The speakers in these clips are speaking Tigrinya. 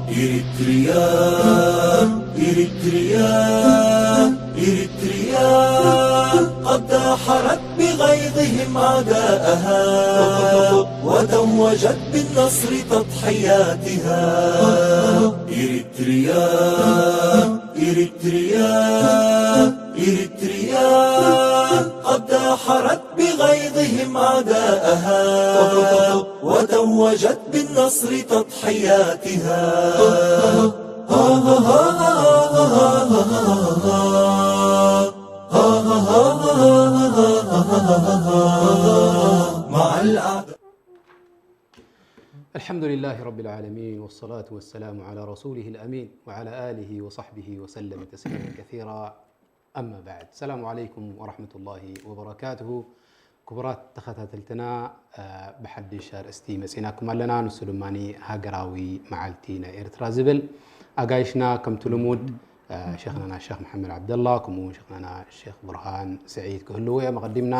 إريتريا، إريتريا، إريتريا قد داحرت بغيظهم أعداءها وتوجت بالنصر تضحياتها. إريتريا، إريتريا، إريتريا قد داحرت بغيظهم أعداءها وتوجت بالنصر تضحياتها. مع الأعداء. الحمد لله رب العالمين، والصلاة والسلام على رسوله الأمين وعلى آله وصحبه وسلم تسليما كثيرا. أما بعد، السلام عليكم ورحمة الله وبركاته. ክቡራት ተኸታተልትና፣ ብሓድሽ ኣርእስቲ መፂናኩም ኣለና። ንሱ ድማ ሃገራዊ መዓልቲ ናይ ኤርትራ ዝብል፣ ኣጋይሽና ከምቲ ልሙድ ሸኽናና ሸኽ መሓመድ ዓብደላ፣ ከምኡ እውን ሸኽናና ሸኽ ብርሃን ስዒድ ክህልዉ እዮም። ኣቐዲምና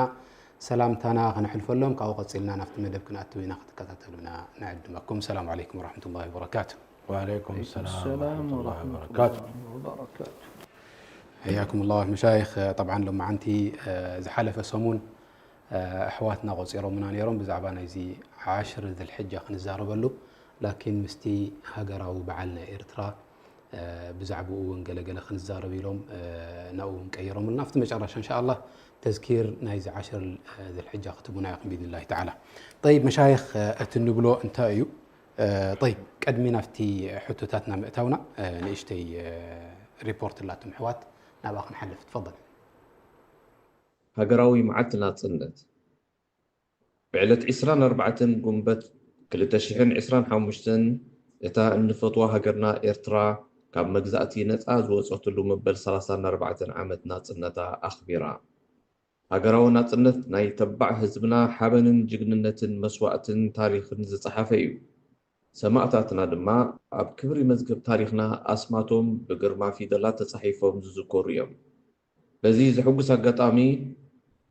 ሰላምታና ከነሕልፈሎም፣ ካብኡ ቀፂልና ናብቲ መደብ ክንኣትው ኢና። ክትከታተሉና ንዕድመኩም። ሰላም ዓለይኩም ወረሕመቱላሂ ወበረካቱ። وعليكم السلام ورحمة الله وبركاته. حياكم الله مشايخ. طبعا ሎማዓንቲ ዝሓለፈ ሰሙን ኣሕዋትና ቆፂሮምና ነይሮም ብዛዕባ ናይዚ ዓሽር ዝልሕጃ ክንዛረበሉ፣ ላኪን ምስቲ ሃገራዊ በዓል ናይ ኤርትራ ብዛዕባኡ እውን ገለገለ ክንዛረብ ኢሎም ናብኡ እውን ቀይሮምልና። ኣብቲ መጨረሻ እንሻኣላህ ተዝኪር ናይዚ ዓሽር ዝልሕጃ ክትቡና ኢኹም ብኢዝኒላሂ ተዓላ። ጠይብ መሻይኽ፣ እቲ ንብሎ እንታይ እዩ? ጠይብ፣ ቅድሚ ናብቲ ሕቶታትና ምእታውና ንእሽተይ ሪፖርት ኣላቶም ኣሕዋት ናብኣ ክንሓልፍ። ትፈضል። ሃገራዊ መዓልቲ ናጽነት። ብዕለት ዕስራን ኣርባዕተን ጉንበት ክልተ ሽሕን ዕስራን ሓሙሽተን እታ እንፈትዋ ሃገርና ኤርትራ ካብ መግዛእቲ ነጻ ዝወጸትሉ መበል ሰላሳን ኣርባዕተን ዓመት ናጽነታ ኣኽቢራ። ሃገራዊ ናጽነት ናይ ተባዕ ህዝብና ሓበንን ጅግንነትን መስዋእትን ታሪኽን ዝጸሓፈ እዩ። ሰማእታትና ድማ ኣብ ክብሪ መዝገብ ታሪኽና ኣስማቶም ብግርማ ፊደላት ተጻሒፎም ዝዝከሩ እዮም። በዚ ዘሕጉስ ኣጋጣሚ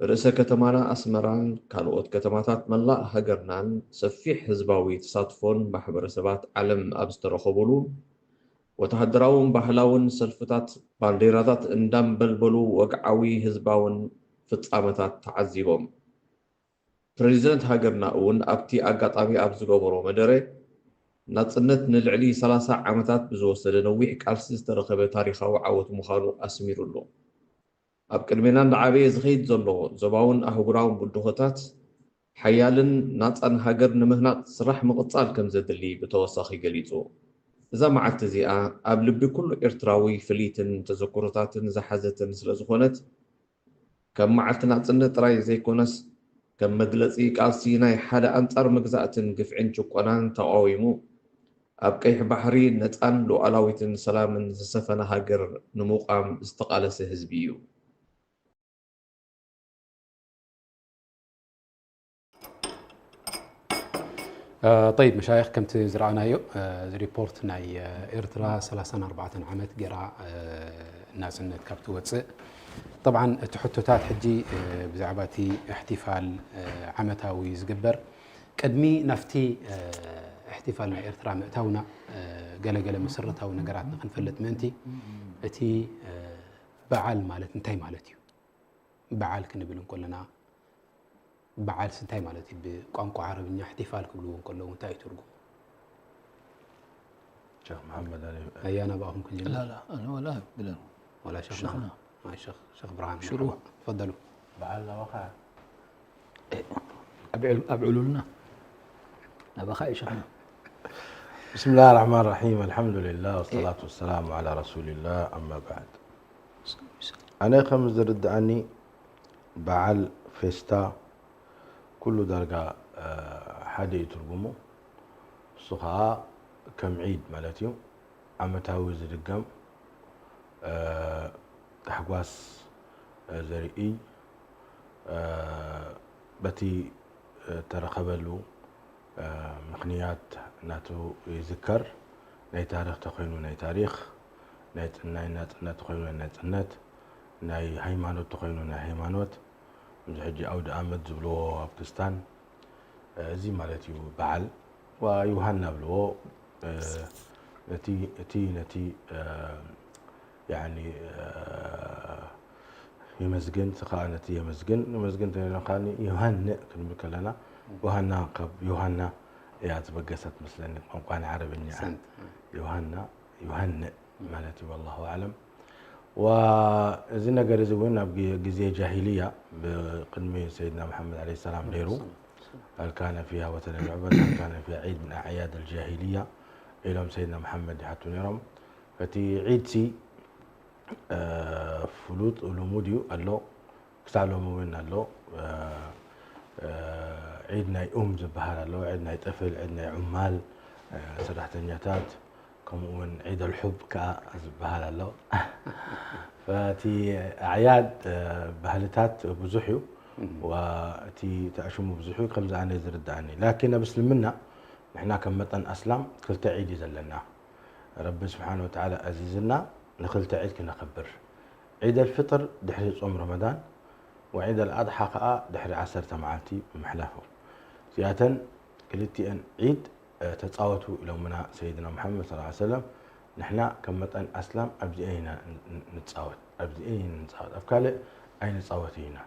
ርእሰ ከተማና ኣስመራን ካልኦት ከተማታት መላእ ሃገርናን ሰፊሕ ህዝባዊ ተሳትፎን ማሕበረሰባት ዓለም ኣብ ዝተረኸቡሉ ወተሃደራውን ባህላውን ሰልፍታት ባንዴራታት እንዳንበልበሉ ወግዓዊ ህዝባውን ፍጻመታት ተዓዚቦም። ፕረዚደንት ሃገርና እውን ኣብቲ ኣጋጣሚ ኣብ ዝገበሮ መደረ ናጽነት ንልዕሊ ሰላሳ ዓመታት ብዝወሰደ ነዊሕ ቃልሲ ዝተረኸበ ታሪኻዊ ዓወት ምዃኑ ኣስሚሩሉ። ኣብ ቅድሜና እንዳዓበየ ዝኸይድ ዘሎ ዞባውን ኣህጉራውን ብድሆታት ሓያልን ናጻን ሃገር ንምህናጽ ስራሕ ምቕጻል ከም ዘድሊ ብተወሳኺ ገሊጹ። እዛ መዓልቲ እዚኣ ኣብ ልቢ ኩሉ ኤርትራዊ ፍልይትን ተዘክሮታትን ዝሓዘትን ስለ ዝኾነት ከም መዓልቲ ናጽነት ጥራይ ዘይኮነስ ከም መግለጺ ቃልሲ ናይ ሓደ ኣንጻር መግዛእትን ግፍዕን ጭቆናን ተቓዊሙ ኣብ ቀይሕ ባሕሪ ነጻን ሉዓላዊትን ሰላምን ዝሰፈነ ሃገር ንምቋም ዝተቓለሰ ህዝቢ እዩ። ጠይብ መሻይኽ፣ ከምቲ ዝረኣናዮ እዚ ሪፖርት ናይ ኤርትራ ሰላሳን ኣርባዕተን ዓመት ገይራ ናጽነት ካብ ትወፅእ፣ ጠብዓን እቲ ሕቶታት ሕጂ ብዛዕባ እቲ እሕቲፋል ዓመታዊ ዝግበር፣ ቅድሚ ናብቲ እሕቲፋል ናይ ኤርትራ ምእታውና ገለገለ መሰረታዊ ነገራት ንክንፈልጥ ምእንቲ፣ እቲ በዓል ማለት እንታይ ማለት እዩ? በዓል ክንብል እንከለና በዓልስ እንታይ ማለት እዩ? ብቋንቋ ዓረብኛ እሕቲፋል ክብልዎ እንከለዉ እንታይ እዩ ትርጉሙ? ሸኽ መሓመድ ኣሊ ኣያ ናብኣኹም ክንጅምር። لا لا أنا ولا بلن ولا ሸኽ ሸኽና። መሓመድ። ኣይ ሸኽ ሸኽ ብርሃን ሽሩ። መርሓባ። ተፈደሉ። በዓል ናባኻ أبعل أبعلولنا نبخاء شيخنا بسم الله الرحمن الرحيم الحمد لله والصلاة والسلام على رسول الله أما بعد ኣነ ከም ዝርድኣኒ በዓል ፌስታ ኩሉ ዳርጋ ሓደ እዩ ትርጉሙ። እሱ ከዓ ከም ዒድ ማለት እዩ። ዓመታዊ ዝድገም ታሕጓስ ዘርኢ በቲ እተረኸበሉ ምኽንያት ናቱ ይዝከር። ናይ ታሪኽ ተኾይኑ ናይ ታሪኽ፣ ናይ ናጽነት ተኾይኑ ናይ ናጽነት፣ ናይ ሃይማኖት ተኾይኑ ናይ ሃይማኖት። እዚ ሕጂ ኣውደ ኣመት ዝብልዎ ኣብ ክስታን እዚ ማለት እዩ በዓል ወዮሃና ብልዎ። ነቲ ነቲ ነቲ ያኒ የመስግን፣ እቲ ኸኣ ነቲ የመስግን። ነመስግን እንተኢልና ኸኣ ዮሃንእ ክንብል ከለና፣ ዮሃና ካብ ዮሃና እያ ዝበገሰት መስለኒ፣ ቋንቋ ናይ ዓረብኛ እያ። ዮሃና ዮሃንእ ማለት እዩ። ወላሁ ኣዕለም። ወእዚ ነገር እዚ እውን ኣብ ግ- ግዜ ጃሂልያ ብቅድሚ ሰይድና መሓመድ ዓለይሂ ሰላም ነይሩ። هل كان فيها وثن يعبد؟ هل كان فيها عيد من أعياد الجاهلية؟ ኢሎም ሰይድና መሓመድ ይሓቱ ነይሮም። እቲ ዒድ ሲ ፍሉጥ ልሙድ እዩ ኣሎ። ክሳብ ሎሚ እውን ኣሎ። ዒድ ናይ ኡም ዝበሃል ኣሎ፣ ዒድ ናይ ጥፍል፣ ዒድ ናይ ዑማል፣ ሰራሕተኛታት፣ ከምኡ እውን ዒድ ኣልሑብ ከዓ ዝበሃል ኣሎ። እቲ ኣዕያድ ባህልታት ብዙሕ እዩ። እቲ ተኣሽሙ ብዙሕ እዩ። ከምዚ ኣነ ዝርድኣኒ ላኪን ኣብ እስልምና ንሕና ከም መጠን ኣስላም ክልተ ዒድ እዩ ዘለና። ረቢ ስብሓን ወተዓላ ኣዚዝና ንክልተ ዒድ ክነኽብር። ዒድ ኣልፍጥር ድሕሪ ጾም ረመዳን ወዒድ ኣልኣድሓ ከዓ ድሕሪ ዓሰርተ መዓልቲ ብምሕላፉ። እዚኣተን ክልቲኤን ዒድ ተፃወቱ ኢሎምና ሰይድና ሙሓመድ ሰለላሁ ዐለይሂ ወሰለም። ንሕና ከም መጠን ኣስላም ኣብዚኤን ኢና ንፃወት ኣብዚኤን ኢና ንፃወት ኣብ ካልእ ኣይንፃወትን ኢና።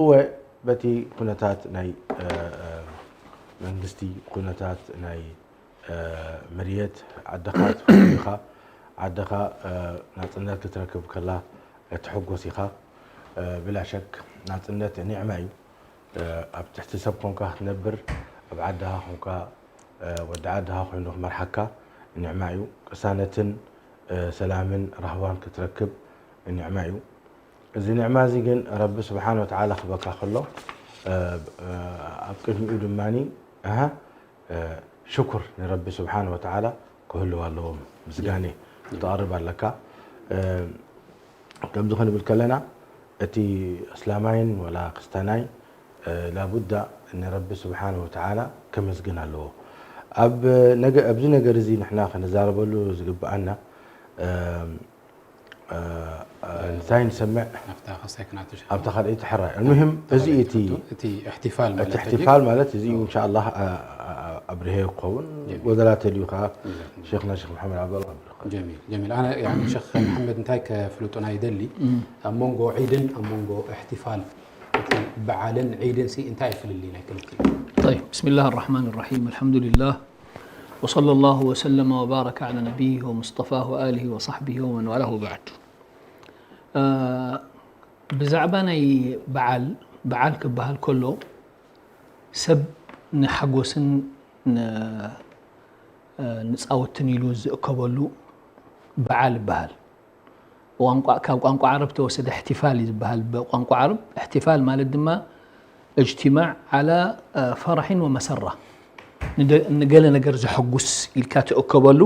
እወ በቲ ኩነታት ናይ መንግስቲ ኩነታት ናይ ምርየት ዓድኻ ትፈቱ ኢኻ። ዓድኻ ናፅነት ክትረክብ ከላ ትሕጎስ ኢኻ። ብላ ሸክ ናፅነት ኒዕማ እዩ። ኣብ ትሕቲ ሰብ ኮንካ ክትነብር ኣብ ዓድኻ ኮንካ ወዲ ዓድኻ ኮይኑ ክመርሓካ ኒዕማ እዩ። ቅሳነትን ሰላምን ራህዋን ክትረክብ ኒዕማ እዩ። እዚ ኒዕማ እዚ ግን ረቢ ስብሓን ወተዓላ ክበካ ከሎ ኣብ ቅድሚኡ ድማ ሽኩር ንረቢ ስብሓን ወተዓላ ክህልው ኣለዎም። ምስጋኔ ክተቕርብ ኣለካ። ከምዚ ክንብል ከለና እቲ እስላማይን ወላ ክስታናይ ላቡዳ ንረቢ ስብሓን ወተዓላ ከመስግን ኣለዎ። ኣብዚ ነገር እዚ ንሕና ክንዛረበሉ ዝግብኣና እንታይ ንሰምዕ ኣብታ ካልኣይቲ ሕራይ። المهم እዚ እቲ እሕትፋል ማለት እዚ እንሻ ኣላህ ኣብርሄ ክኸውን ወደላ ተልዩ ከዓ ሸክና ሸክ መሓመድ ዓብደላ ጀሚል ጀሚል ኣነ ሸክ መሓመድ እንታይ ከፍልጡና ይደሊ ኣብ መንጎ ዒድን ኣብ መንጎ እሕትፋል እቲ በዓልን ዒድን ሲ እንታይ ፍልልይ ናይ ክልቲኡ طيب بسم الله الرحمن الرحيم الحمد لله وصلى الله وسلم وبارك على نبيه ومصطفاه وآله وصحبه ومن والاه وبعد ብዛዕባ ናይ በዓል በዓል ክበሃል ከሎ ሰብ ንሓጎስን ንፃወትን ኢሉ ዝእከበሉ በዓል ይበሃል። ካብ ቋንቋ ዓረብ ተወሰደ እሕትፋል እዩ ዝበሃል ብቋንቋ ዓረብ። እሕትፋል ማለት ድማ እጅትማዕ ዓላ ፈርሕን ወመሰራ ንገለ ነገር ዘሐጉስ ኢልካ ትእከበሉ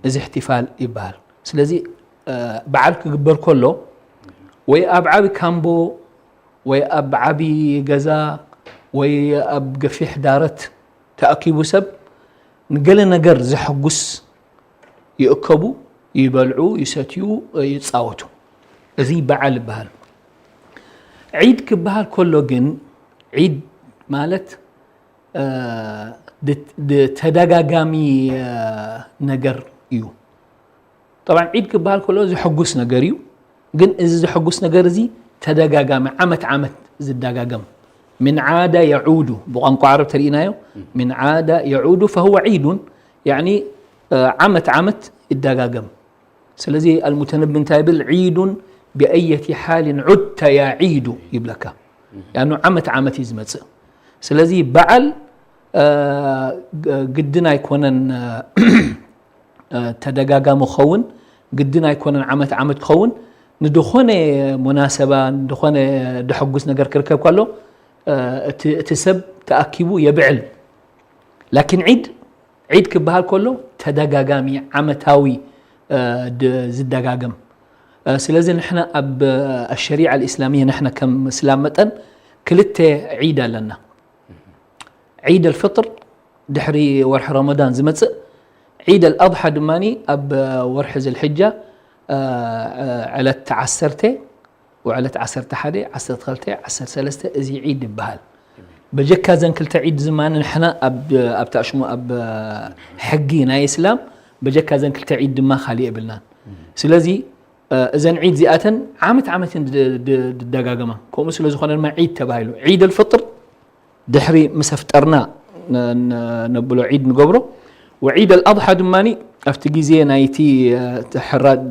እዚ እሕትፋል ይበሃል። ስለዚ በዓል ክግበር ከሎ ወይ ኣብ ዓቢ ካምቦ ወይ ኣብ ዓቢ ገዛ ወይ ኣብ ገፊሕ ዳረት ተኣኪቡ ሰብ ንገለ ነገር ዘሐጉስ ይእከቡ፣ ይበልዑ፣ ይሰትዩ፣ ይጻወቱ። እዚ በዓል ይበሃል። ዒድ ክበሃል ከሎ ግን ዒድ ማለት ተደጋጋሚ ነገር እዩ። ጠብዓን ዒድ ክበሃል ከሎ ዘሐጉስ ነገር እዩ። ግን እዚ ዘሐጉስ ነገር እዚ ተደጋጋሚ ዓመት ዓመት ዝደጋገም ምን ዓደ የዑዱ ብቋንቋ ዓረብ ተሪእናዮ ምን ዓደ የዑዱ ፈሁወ ዒዱን ያኒ ዓመት ዓመት ይደጋገም። ስለዚ ኣልሙተነቢ እንታይ ይብል ዒዱን ብኣየቲ ሓልን ዑድተ ያ ዒዱ ይብለካ። ያኑ ዓመት ዓመት እዩ ዝመፅእ። ስለዚ በዓል ግድን ኣይኮነን ተደጋጋሚ ክኸውን ግድን ኣይኮነን ዓመት ዓመት ክኸውን ንድኾነ ሙናሰባ ንድኾነ ደሐጉስ ነገር ክርከብ ከሎ እቲ ሰብ ተኣኪቡ የብዕል ላኪን ዒድ ዒድ ክበሃል ከሎ ተደጋጋሚ ዓመታዊ ዝደጋገም ስለዚ ንሕና ኣብ الشريعة الإسلامية ንሕና ከም እስላም መጠን ክልተ ዒድ ኣለና ዒድ الفطر ድሕሪ ወርሒ ረመዳን ዝመጽእ ዒድ الأضحى ድማ ኣብ ወርሒ ዝልሕጃ ዕለት ዓሰርተ ወዕለት ዓሰርተ ሓደ ዓሰርተ ክልተ ዓሰርተ ሰለስተ እዚ ዒድ ይበሃል በጀካ ዘን ክልተ ዒድ ዝማን ንሕና ኣብ ኣብታ ሽሙ ኣብ ሕጊ ናይ እስላም በጀካ ዘን ክልተ ዒድ ድማ ካሊእ የብልናን። ስለዚ እዘን ዒድ እዚኣተን ዓመት ዓመት እየን ዝደጋገማ። ከምኡ ስለ ዝኾነ ድማ ዒድ ተባሂሉ። ዒድ ኣልፍጥር ድሕሪ ምስ ኣፍጠርና ነብሎ ዒድ ንገብሮ። ወዒድ ኣልኣድሓ ድማ ኣብቲ ግዜ ናይቲ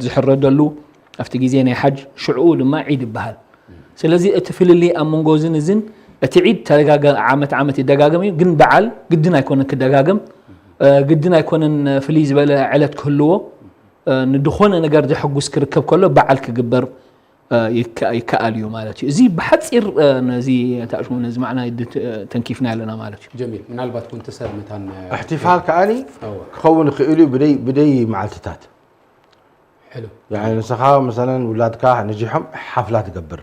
ዝሕረደሉ ኣብቲ ግዜ ናይ ሓጅ ሽዕኡ ድማ ዒድ ይበሃል። ስለዚ እቲ ፍልልይ ኣብ መንጎ እዝን እዝን እቲ ዒድ ዓመት ዓመት ይደጋገም እዩ፣ ግን በዓል ግድን ኣይኮነን ክደጋገም፣ ግድን ኣይኮነን ፍልይ ዝበለ ዕለት ክህልዎ፣ ንድኾነ ነገር ዘሐጉስ ክርከብ ከሎ በዓል ክግበር ይከኣል እዩ ማለት እዩ። እዚ ብሓፂር ነዚ ተኣሽሙ ነዚ ማዕና ተንኪፍና ኣለና ማለት እዩ። ጀሚል፣ ምናልባት ኮንተ ሰብ መታን እሕትፋል ከኣኒ ክኸውን ይኽእል እዩ ብደይ ብደይ መዓልትታት። ንስኻ መሰለን ውላድካ ነጂሖም ሓፍላ ትገብር፣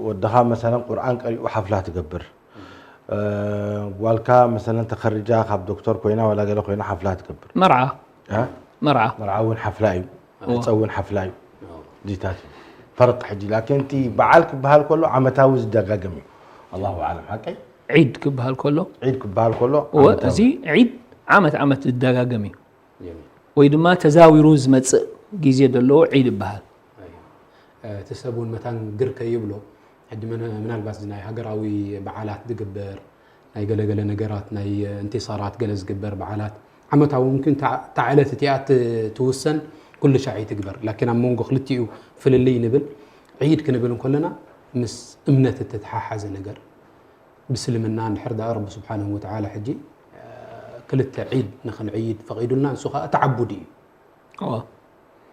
ወድኻ መሰለን ቁርኣን ቀሪኡ ሓፍላ ትገብር፣ ጓልካ መሰለን ተኸሪጃ ካብ ዶክተር ኮይና ዋላ ገለ ኮይና ሓፍላ ትገብር። መርዓ መርዓ መርዓ እውን ሓፍላ እዩ። ዕፀ እውን ሓፍላ እዩ። ዚታት እዩ ፈርቅ ሕጂ ላኪን እቲ በዓል ክበሃል ከሎ ዓመታዊ ዝደጋገም እዩ። ኣላሁ ኣዕለም ሓቀይ። ዒድ ክበሃል ከሎ ዒድ ክበሃል ከሎ እወ ዓመታዊ። እዚ ዒድ ዓመት ዓመት ዝደጋገም እዩ ወይ ድማ ተዛዊሩ ዝመፅእ ግዜ ዘለዎ ዒድ ይበሃል። እቲ ሰብ እውን መታን ግር ከይብሎ ሕጂ ምናልባት ናይ ሃገራዊ በዓላት ዝግበር ናይ ገለገለ ነገራት ናይ እንቲሳራት ገለ ዝግበር በዓላት ዓመታዊ ምምክን እታ ዕለት እቲኣ ትውሰን ኩሉ ሻዕ ይትግበር ላኪን ኣብ መንጎ ክልቲኡ ፍልልይ ንብል ዒድ ክንብል እንከለና ምስ እምነት እተተሓሓዘ ነገር ብስልምና እንድሕር ዳኣ ረቢ ስብሓንሁ ወተዓላ ሕጂ ክልተ ዒድ ንኽንዕይድ ፈቒዱልና ንሱ ከዓ ተዓቡድ እዩ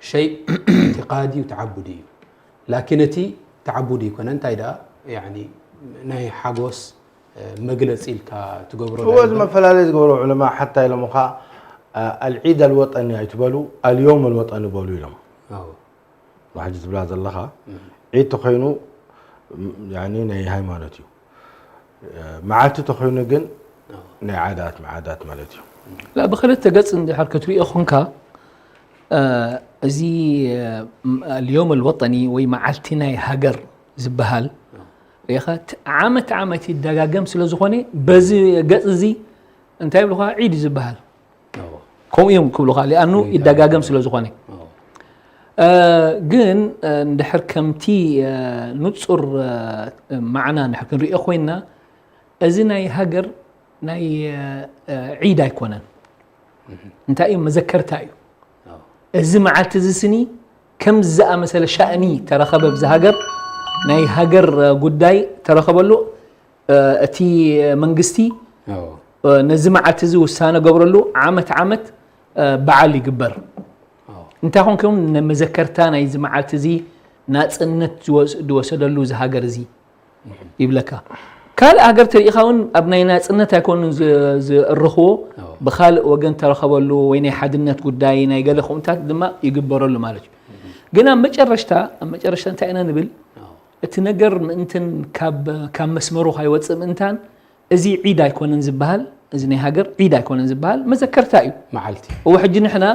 ሸይ ኢዕቲቃድ እዩ ተዓቡድ እዩ ላኪን እቲ ተዓቡድ ይኮነ እንታይ ደኣ ናይ ሓጎስ መግለፂ ኢልካ ትገብሮ እወ እዚ መፈላለየ ዝገብሮ ዑለማ ሓታ ኢሎምኻ ኣልዒድ ኣልወጠኒ ኣይትበሉ ኣልዮም ኣልወጠኒ በሉ ኢሎም ሕጂ ትብላ ዘለኻ ዒድ ተኾይኑ ናይ ሃይማኖት እዩ መዓልቲ ተኾይኑ ግን ናይ ዓዳት መዓዳት ማለት እዩ ብክልተ ገፅ እንድሕር ክትሪኦ ኹንካ እዚ ልዮም ልወጠኒ ወይ መዓልቲ ናይ ሃገር ዝበሃል ሪኢኻ ዓመት ዓመት ይደጋገም ስለ ዝኾነ በዚ ገፅ እዚ እንታይ ይብልኻ ዒድ እዩ ዝበሃል ከምኡ እዮም ክብሉኻ ሊኣኑ ይደጋገም ስለ ዝኾነ ግን እንድሕር ከምቲ ንፁር ማዕና እንድሕር ክንሪኦ ኮይንና እዚ ናይ ሃገር ናይ ዒድ ኣይኮነን እንታይ እዩ መዘከርታ እዩ እዚ መዓልቲ እዚ ስኒ ከም ዝኣመሰለ ሻእኒ ተረኸበ ብዚ ሃገር ናይ ሃገር ጉዳይ ተረኸበሉ እቲ መንግስቲ ነዚ መዓልቲ እዚ ውሳነ ገብረሉ ዓመት ዓመት በዓል ይግበር እንታይ ኮን ከም ንመዘከርታ ናይዚ መዓልቲ እዚ ናፅነት ዝወሰደሉ እዚ ሃገር እዚ ይብለካ ካልእ ሃገር ተሪኢኻ እውን ኣብ ናይ ናፅነት ኣይኮኑን ዝእርኽዎ ብካልእ ወገን ተረኸበሉ ወይ ናይ ሓድነት ጉዳይ ናይ ገለ ከምኡታት ድማ ይግበረሉ ማለት እዩ ግን ኣብ መጨረሽታ ኣብ መጨረሽታ እንታይ ኢና ንብል እቲ ነገር ምእንትን ካብ መስመሩ ካይወፅእ ምእንታን እዚ ዒድ ኣይኮነን ዝበሃል እዚ ናይ ሃገር ዒድ ኣይኮነን ዝበሃል መዘከርታ እዩ መዓልቲ እወ ሕጂ ንሕና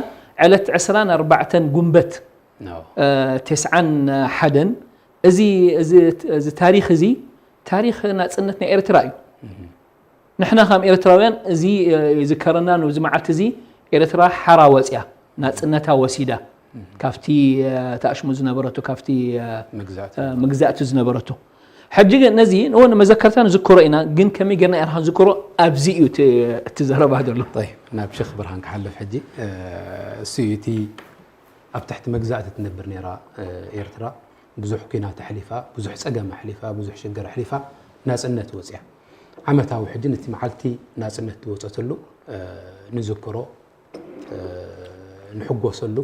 ዕለት ዕስራን ኣርባዕተን ጉንበት ተስዓን ሓደን እዚ እዚ ታሪክ እዚ ታሪክ ናፅነት ናይ ኤርትራ እዩ ንሕና ከም ኤርትራውያን እዚ ይዝከረና ነዚ መዓልቲ እዚ ኤርትራ ሓራ ወፅያ ናፅነታ ወሲዳ ካብቲ ተኣሽሙ ዝነበረቶ ካብቲ መግዛእቲ ዝነበረቶ ሕጂ ግን ነዚ ንወ ንመዘከርታ ንዝክሮ ኢና ግን ከመይ ጌርና ኤርትራ ንዝክሮ ኣብዚ እዩ እቲ ዘረባ ዘሎ ናብ ሸክ ብርሃን ክሓልፍ ሕጂ እሱ እዩ እቲ ኣብ ትሕቲ መግዛእቲ ትነብር ነራ ኤርትራ ብዙሕ ኩናት ኣሕሊፋ ብዙሕ ፀገም ኣሕሊፋ ብዙሕ ሽግር ኣሕሊፋ ናፅነት ወፅያ ዓመታዊ ሕጂ ነቲ መዓልቲ ናፅነት ዝወፀትሉ ንዝክሮ ንሕጎሰሉ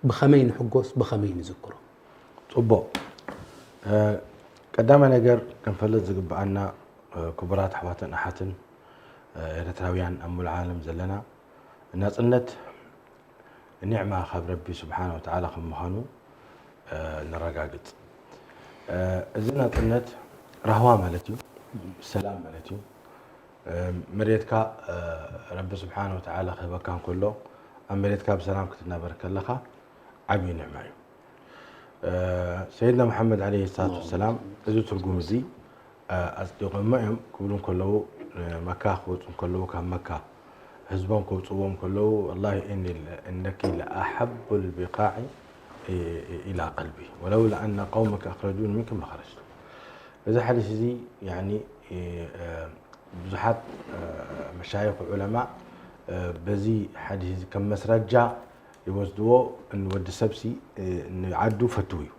ብኸመይ ንሕጎስ ብኸመይ ንዝክሮ ፅቡቕ ቀዳማይ ነገር ክንፈልጥ ዝግብኣና ክቡራት ኣሕዋትን ኣሓትን ኤርትራውያን ኣብ ሙሉእ ዓለም ዘለና ናፅነት ኒዕማ ካብ ረቢ ስብሓን ወተዓላ ከም ምዃኑ ነረጋግፅ እዚ ናፅነት ራህዋ ማለት እዩ ሰላም ማለት እዩ መሬትካ ረቢ ስብሓን ወተዓላ ክህበካ እንከሎ ኣብ መሬትካ ብሰላም ክትናበር ከለኻ ዓብዪ ኒዕማ እዩ ሰይድና መሓመድ ዓለይሂ ሰላቱ ወሰላም እዚ ትርጉም እዚ ኣጽዲቖሞ እዮም ክብሉ እንከለዉ፣ መካ ክወጹ እንከለዉ፣ ካብ መካ ህዝቦም ከውጽዎም ከለዉ፣ "ወላሂ እኒ-፣ እነኪ ለኣሐቡ ልቢቃዒ ኢላ ቀልቢ፣ ወለውላ ኣነ ቀውመኪ ኣኽረጁኒ ሚንኪ መኸረጅቱ።" እዚ ሓዲስ እዚ፣ ያኒ፣ እ፣ ብዙሓት፣ እ፣ መሻይኽ ዑለማ፣ እ፣ በዚ ሓዲስ እዚ ከም መስረጃ ይወስድዎ። ንወዲ ሰብሲ፣ እ፣ ንዓዱ ፈትው እዩ።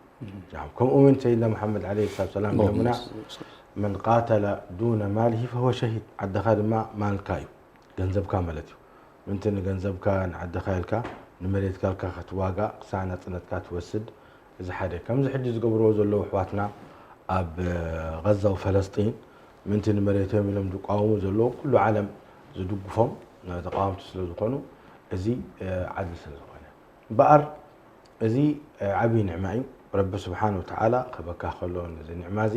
ናም፣ ከምኡ እውን ሰይድና መሓመድ ዓለይሂ ሰላቱ ሰላም ም-፣ ኢሎምና፣ "መን ቃተለ ዱነ ማሊሂ ፈሁወ ሸሂድ።" ዓድኻ ድማ ማልካ እዩ፣ ገንዘብካ ማለት እዩ። ምእንቲ ንገንዘብካ፣ ንዓድኻ ኢልካ፣ ንመሬትካ ኢልካ ክትዋጋእ፣ ክሳዕ ናጽነትካ ትወስድ፣ እዚ ሓደ። ከምዚ ሕጂ ዝገብርዎ ዘለዉ ኣሕዋትና ኣብ፣ እ፣ ጋዛ ወፈለስጢን፣ ምእንቲ ንመሬቶም ኢሎም ዝቃወሙ ዘለዉ፣ ኩሉ ዓለም ዝድግፎም፣ እ፣ ተቃወምቲ ስለ ዝኾኑ፣ እዚ፣ እ፣ ዓድሊ ስለ ዝኾነ። እምበኣር፣ እዚ፣ እ፣ ዓብዪ ኒዕማ እዩ። ረቢ ስብሓን ወተዓላ ክህበካ ከሎ፣ ነዚ ኒዕማ እዚ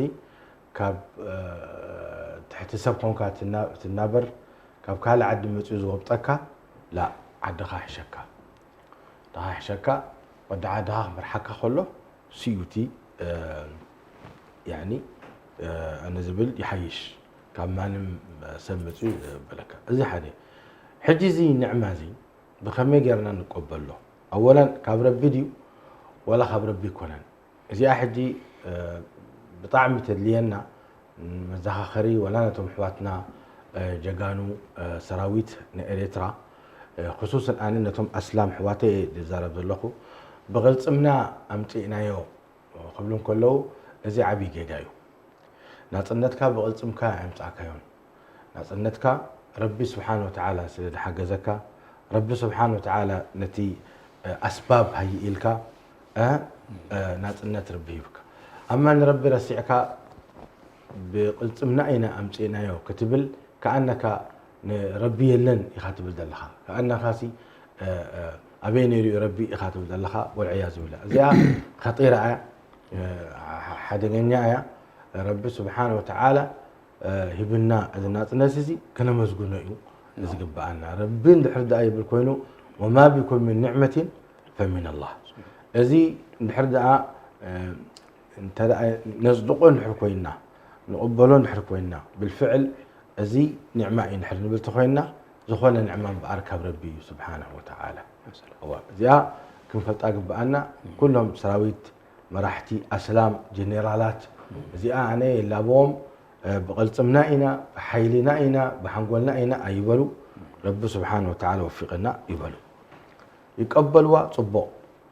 ካብ፣ እ፣ ትሕቲ ሰብ ኮንካ ትና-፣ ትናበር፣ ካብ ካልእ ዓዲ መጺኡ ዝወብጠካ፣ ላ፣ ዓድኻ ይሕሸካ። ዓድኻ ይሕሸካ፣ ወዲ ዓድኻ ክመርሓካ ከሎ፣ ስዩቲ፣ እ፣ ያኒ፣ እ፣ ኣነ ዝብል ይሓይሽ፣ ካብ ማንም ሰብ መጺኡ ዘበለካ። እዚ ሓደ። ሕጂ እዚ ኒዕማ እዚ ብኸመይ ጌርና ንቀበሎ? ኣወለን ካብ ረቢ ድዩ ወላ ካብ ረቢ ኣይኮነን? እዚኣ ሕጂ፣ እ፣ ብጣዕሚ ተድልየና፣ መዘኻኸሪ ወላ ነቶም ኣሕዋትና፣ እ፣ ጀጋኑ፣ እ፣ ሰራዊት ንኤርትራ፣ እ፣ ክሱስን ኣነ ነቶም ኣስላም ኣሕዋተይ እየ ዝዛረብ ዘለኹ። ብቕልጽምና ኣምጺእናዮ ክብሉ እንከለዉ፣ እዚ ዓብዪ ጌጋ እዩ። ናጽነትካ ብቕልጽምካ ኣየምጻእካዮን። ናጽነትካ ረቢ ስብሓን ወተዓላ ስለ ዝሓገዘካ፣ ረቢ ስብሓን ወተዓላ ነቲ፣ እ፣ ኣስባብ ሃይእ ኢልካ፣ እ፣ እ፣ ናጽነት ረቢ ሂብካ። ኣማ ንረቢ ረሲዕካ ብቕልጽምና ኢና ኣምጺእናዮ ክትብል፣ ከኣነካ ንረቢ የለን ኢኻ ትብል ዘለኻ። ከኣነካሲ፣ እ፣ እ፣ ኣበይ ነይሩ እዩ ረቢ ኢኻ ትብል ዘለኻ፣ ወልዕያዙ ቢላህ። እዚኣ ኸጢራ እያ፣ እ፣ ሓ-፣ ሓደገኛ እያ። ረቢ ስብሓን ወተዓላ፣ እ፣ ሂብና እዚ ናጽነት እዚ ከነመስግኖ እዩ ዝግብኣና። ረቢ እንድሕር ደኣ ይብል ኮይኑ፣ "ወማ ቢኩም ምን ኒዕመቲን ፈሚን ኣላህ።" እዚ እንድሕር ደኣ፣ እ፣ እንተ ደኣ ነጽድቆ እንድሕር ኮይንና፣ ንቕበሎ እንድሕር ኮይንና፣ ብልፍዕል እዚ ኒዕማ እዩ እንድሕር ንብል ተኾይንና፣ ዝኾነ ኒዕማ እምበኣር ካብ ረቢ እዩ ስብሓነሁ ወተዓላ። እዋ፣ እዚኣ ክንፈልጣ ግብኣና። ኩሎም ሰራዊት፣ መራሕቲ፣ ኣስላም፣ ጀኔራላት፣ እዚኣ ኣነ የላብዎም፣ እ፣ ብቕልጽምና ኢና፣ ብሓይልና ኢና፣ ብሓንጎልና ኢና ኣይበሉ። ረቢ ስብሓነሁ ወተዓላ ወፊቕና ይበሉ። ይቀበልዋ ጽቡቕ፣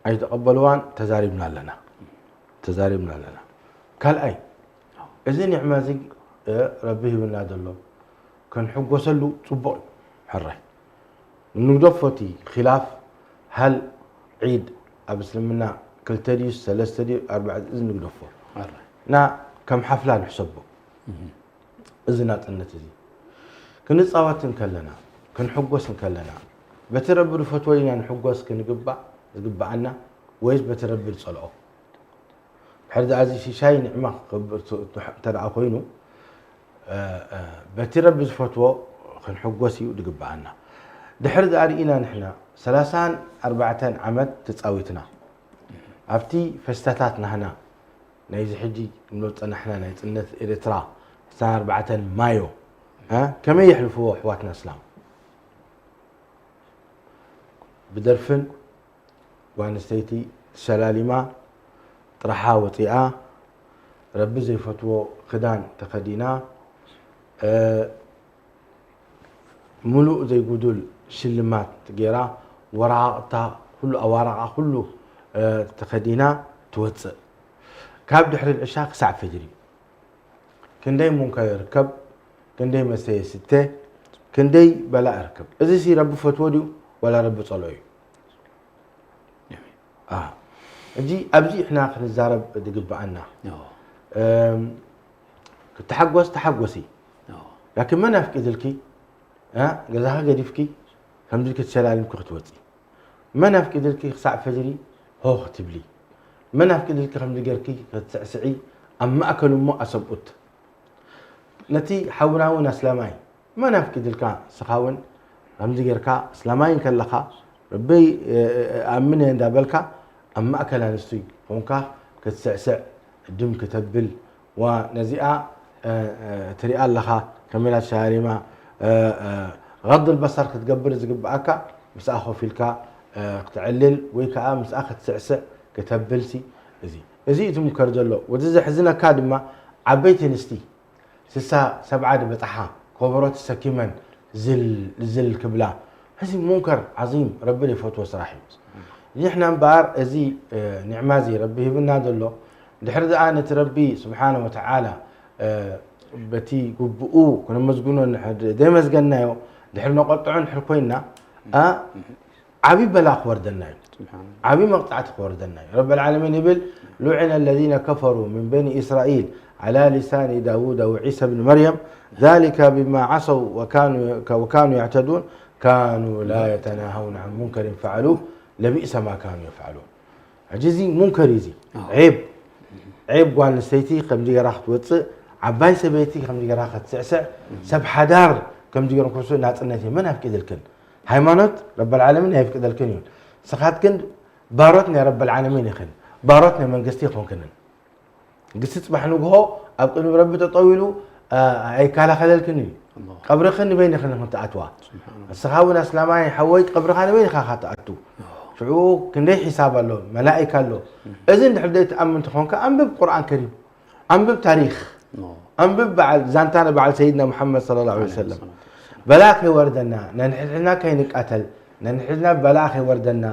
ኣይተቐበልዋን ተዛሪብና ኣለና። ተዛሪብና ኣለና። ካልኣይ፣ እዚ ኒዕማ እዚ፣ እ፣ ረቢ ሂብና ዘሎ ክንሕጎሰሉ ጽቡቕ እዩ። ሕራይ፣ ንግደፎ እቲ ኺላፍ፣ ሃል ዒድ ኣብ እስልምና ክልተ ድዩ፣ ሰለስተ ድዩ፣ ኣርባዕተ፣ እዚ ንግደፎ። ሕራይ። እና ከም ሓፍላ ንሕሰቦ። እዚ ናጽነት እዚ ክንጻወት እንከለና፣ ክንሕጎስ እንከለና፣ በቲ ረቢ ዝፈትዎ ኢና ንሕጎስ ክንግባእ ዝግብኣና፣ ወይስ በቲ ረቢ ዝጸልኦ? ድሕሪ ደኣ እዚ ሽሻይ ኒዕማ ክገብር ት-፣ ት-፣ እንተ ደኣ ኮይኑ፣ እ፣ እ፣ በቲ ረቢ ዝፈትዎ ክንሕጎስ እዩ ዝግብኣና። ድሕሪ ደኣ ርኢና ንሕና ሰላሳን ኣርባዕተን ዓመት ተጻዊትና፣ ኣብቲ ፈስታታት ናህና ናይዚ ሕጂ እንብሎ ዝጸናሕና ናይ ጽነት ኤርትራ ዕስራን ኣርባዕተን ማዮ፣ እ፣ ከመይ የሕልፍዎ ኣሕዋትና እስላም? ብደርፍን ጓል ኣንስተይቲ ተሸላሊማ፣ ጥራሓ ወጺኣ፣ ረቢ ዘይፈትዎ ክዳን ተኸዲና፣ እ፣ ምሉእ ዘይጉዱል ሽልማት ገይራ፣ ወራቕታ ኩሉ፣ ኣዋራቓ ኩሉ፣ እ፣ ተኸዲና ትወጽእ። ካብ ድሕሪ ዕሻ ክሳዕ ፈጅሪ። ክንደይ ሙንከር ይርከብ፣ ክንደይ መስተ ይስተ፣ ክንደይ በላእ ይርከብ። እዚሲ ረቢ ፈትዎ ድዩ ዋላ ረቢ ጸልኦ እዩ? አ፣ ሕጂ ኣብዚ ኢሕና ክንዛረብ ዝግብኣና። እዎ። እም፣ ክትሓጎስ ተሓጎሲ። እዎ። ላኪን መን ኣፍቂድልኪ፣ እ፣ ገዛኺ ገዲፍኪ ከምዚ ክትሸላልምኪ ክትወጺ? መን ኣፍቂድልኪ ክሳዕ ፈጅሪ ሆ ክትብሊ? መን ኣፍቂድልኪ ከምዚ ጌርኪ ክትስዕስዒ ኣብ ማእከል እሞ ኣሰብኡት? ነቲ ሓውና እውን ኣስላማይ፣ መን ኣፍቂድልካ? ንስኻ እውን ከምዚ ጌርካ፣ ኣስላማይ እንከለኻ፣ ረቢ፣ እ፣ እ፣ ኣምን እየ እንዳበልካ፣ ኣብ ማእከል ኣንስቲ ኮንካ ክትስዕስዕ፣ ድም ክተብል፣ ዋ፣ ነዚኣ ትሪኣ ኣለኻ ከመይ ኢላ ተሸላሊማ። غض البصر ክትገብር ዝግብኣካ ምስኣ ኮፍ ኢልካ ክትዕልል ወይ ከዓ ምስኣ ክትስዕስዕ ክተብልሲ። እዚ እዚ እቲ ሙንከር ዘሎ ወዚ ዘሕዝነካ ድማ ዓበይቲ ኣንስቲ ስሳ ሰብዓ ዝበፅሓ ኮበሮ ተሰኪመን ዝል ዝል ክብላ። እዚ ሙንከር ዓዚም ረቢ ዘይፈትዎ ስራሕ እዩ። ንሕና እምበኣር እዚ ኒዕማ እዚ ረቢ ሂብና ዘሎ ድሕሪ ደኣ ነቲ ረቢ ስብሓነ ወተዓላ በቲ ግብኡ ክነመስግኖ ዘይመስገናዮ ድሕሪ ነቆጥዖ ድሕሪ ኮይና ዓብዪ በላ ክወርደና እዩ። ዓብዪ መቕፃዕቲ ክወርደና እዩ። ረብ ልዓለሚን ይብል لعن الذين كفروا من بني إسرائيل على لسان داود وعيسى بن مريم ذلك بما عصوا وكانوا يعتدون كانوا لا يتناهون عن منكر فعلوه لبئس ما كانوا يفعلون። ሕጂ እዚ ሙንከር እዩ። እዚ ዔብ ዔብ ጓል ኣንስተይቲ ከምዚ ገይራ ክትወፅእ፣ ዓባይ ሰበይቲ ከምዚ ገይራ ክትስዕስዕ፣ ሰብ ሓዳር ከምዚ ገይሮም ክወስዱ ናፅነት እዩ። መን ኣፍቂድልክን? ሃይማኖት ረበል ዓለሚን ኣይፍቅደልክን እዩ። ንስኻትክን ባሮት ናይ ረበል ዓለሚን ኢኽን፣ ባሮት ናይ መንግስቲ ኣይኮንክንን። ግሲ ፅባሕ ንግሆ ኣብ ቅድሚ ረቢ ጠጠው ኢሉ ኣይከላኸለልክን እዩ። ቀብርኽን ንበይንኽን ኢኽን ትኣትዋ። ንስኻ እውን ኣስላማይ ሓወይ ቀብርኻ ንበይንኻ ኢኻ ትኣቱ። ሽዑ ክንደይ ሒሳብ ኣሎ፣ መላኢካ ኣሎ። እዚ እንድሕር ዘይትኣምን ተኾንካ ኣንብብ ቁርኣን ከሪም። ኣንብብ ታሪኽ፣ ኣንብብ በዓል ዛንታ ንበዓል ሰይድና ሙሓመድ ሰለላሁ ዐለይሂ ወሰለም። በላ ከይወርደና፣ ነንሕድሕድና ከይንቃተል፣ ነንሕድና በላ ከይወርደና፣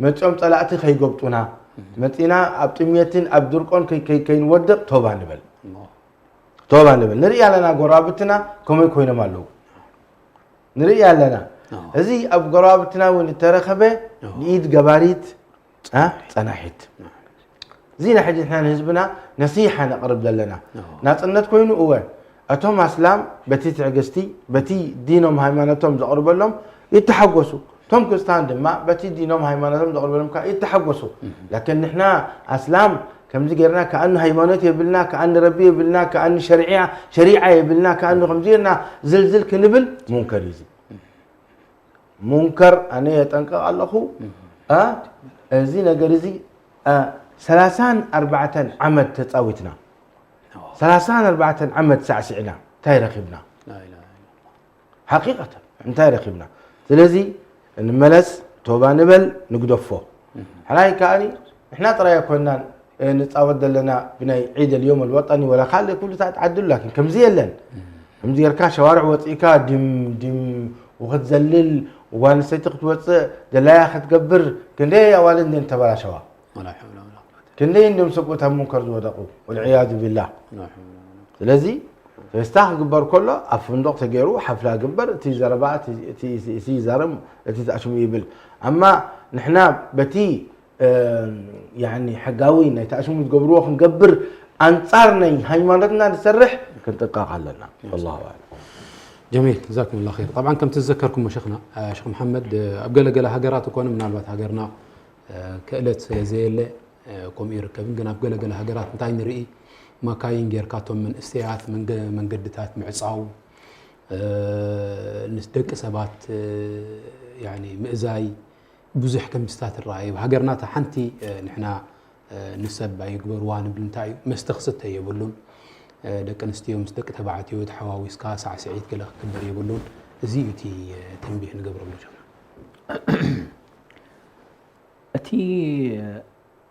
መፂኦም ፀላእቲ ከይጎብጡና፣ መፂና ኣብ ጥምየትን ኣብ ድርቆን ከይ- ከይ- ከይንወድቕ ቶባ ንበል። ቶባ ንበል። ንርኢ ኣለና ጎረባብትና ከመይ ኮይኖም ኣለዉ። ንርኢ ኣለና። እዚ ኣብ ጎረባብትና እውን እተረኸበ ንኢድ ገባሪት አ፣ ጸናሒት። እዚ ናይ ሕጂ ንሕና ንህዝብና ነሲሓ ነቕርብ ዘለና። ናጽነት ኮይኑ እወ፣ እቶም ኣስላም በቲ ትዕግስቲ፣ በቲ ዲኖም ሃይማኖቶም ዘቕርበሎም ይተሓጎሱ። እቶም ክርስታን ድማ በቲ ዲኖም ሃይማኖቶም ዘቕርበሎም ከኣ ይተሓጎሱ። ላኪን ንሕና ኣስላም ከምዚ ጌርና ከኣኑ ሃይማኖት የብልና፣ ከኣኑ ረቢ የብልና፣ ከኣኑ ሸሪዓ ሸሪዓ የብልና፣ ከኣኑ ከምዚ ጌርና ዝልዝል ክንብል ሙንከር እዩ እዚ። ሙንከር ኣነ የጠንቅቕ ኣለኹ። እ፣ እዚ ነገር እዚ፣ እ፣ ሰላሳን ኣርባዕተን ዓመት ተጻዊትና። ሰላሳን ኣርባዕተን ዓመት ሳዕሲዕና እንታይ ረኺብና? ሓቂቐተን እንታይ ረኺብና? ስለዚ ንመለስ፣ ቶባ ንበል፣ ንግደፎ። ሕራይ ከኣኒ ንሕና ጥራይ ኣይኮንናን ንጻወት ዘለና ብናይ ዒድ ኣልዮም ኣልወጠኒ ወላ ካልእ ኩሉ ሰዓት ዓድሉ፣ ላኪን ከምዚ የለን። ከምዚ ጌርካ ሸዋርዕ ወጺእካ ድም ድም ወክትዘልል፣ ጓል ኣንስተይቲ ክትወጽእ ደላያ ክትገብር፣ ክንደይ ኣዋልድ እንድየን ተበላሸዋ። ወላ ሐውለ ወላ ቁወተ። ክንደይ እንድዮም ሰብኡት ኣብ ሙንከር ዝወደቑ፣ ወልዕያዙ ቢላህ። ወላ ሐውለ ወላ ቁወተ። ስለዚ ፌስታ ክግበር ከሎ ኣብ ፍንዱቕ ተገይሩ ሓፍላ ግበር፣ እቲ ዘረባ እቲ- እቲ- እቲ ይዛረብ፣ እቲ ተኣሽሙ ይብል። ኣማ ንሕና በቲ እ፣ ያኒ ሕጋዊ ናይ ተኣሽሙ ዝገብርዎ ክንገብር ኣንጻር ናይ ሃይማኖትና ንሰርሕ ክንጥንቀቕ ኣለና። ወላሁ ኣዕለም። ጀሚል ጀዛኩም ላ ር። ጠብዓን ከምቲ ዝዘከርኩሞ ሸኽና ሸኽ መሓመድ ኣብ ገለገለ ሃገራት እኮነ ምናልባት ሃገርና ክእለት ስለ ዘየለ ከምኡ ይርከብን ግን ኣብ ገለገለ ሃገራት እንታይ ንርኢ ማካይን ጌርካ እቶም መንእሰያት መንገድታት ምዕፃው ንደቂ ሰባት ምእዛይ ብዙሕ ከምስታት ይረኣዩ። ሃገርና እታ ሓንቲ ንሕና ንሰብ ኣይግበርዋ ንብል እንታይ እዩ መስተ ክስተ የብሉን። ደቂ ኣንስትዮ ምስ ደቂ ተባዕትዮ ተሓዋዊስካ ሳዕስዒት ገለ ክግበር የብሉን። እዚ እዩ እቲ ተንቢህ ንገብረሉ ጀና። እቲ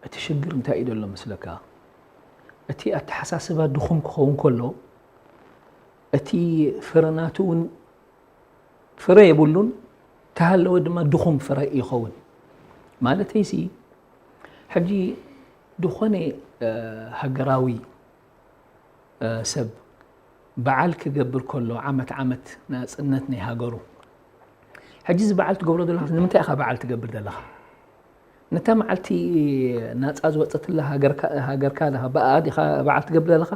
እቲ ሽግር እንታይ እዩ ዘሎ መስለካ? እቲ ኣተሓሳስባ ድኹም ክኸውን ከሎ እቲ ፍረ ናቱ እውን ፍረ የብሉን፣ ተሃለወ ድማ ድኹም ፍረ ይኸውን። ማለተይሲ ሕጂ ዝኾነ ሃገራዊ ሰብ በዓል ክገብር ከሎ ዓመት ዓመት ናፅነት ናይ ሃገሩ ሕጂ እዚ በዓል ትገብሮ ዘለካ ንምንታይ ኢኻ በዓል ትገብር ዘለካ? ነታ መዓልቲ ናፃ ዝወፀትላ ሃገርካ ዲኻ በዓል ትገብር ዘለካ?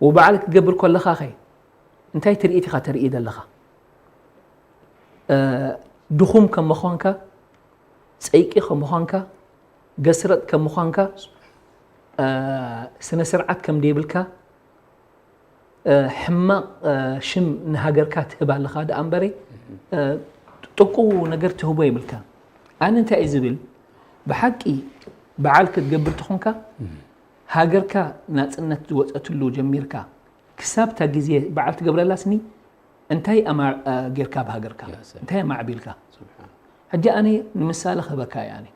ወበዓል ክትገብር ከለኻ ኸ እንታይ ትርኢት ኢኻ ተርኢ ዘለኻ? ድኹም ከም ምዃንካ፣ ፀይቂ ከም ምዃንካ፣ ገስረጥ ከም ምዃንካ፣ ስነ ስርዓት ከም ደይብልካ፣ ሕማቕ ሽም ንሃገርካ ትህብ ኣለኻ ደኣ እምበረ ጥቁ ነገር ትህቦ የብልካ። ኣነ እንታይ እዩ ዝብል ብሓቂ በዓል ክትገብር ተኾንካ ሃገርካ ናፅነት ዝወፀትሉ ጀሚርካ ክሳብ እታ ግዜ በዓል ትገብረላስኒ እንታይ ኣማ- እ፣ ጌርካ ኣብ ሃገርካ? ያ ሰላም። እንታይ ኣማዕቢልካ? ስብሓን። ሕጂ ኣነ ንምሳሌ ክህበካ እየ ኣነ።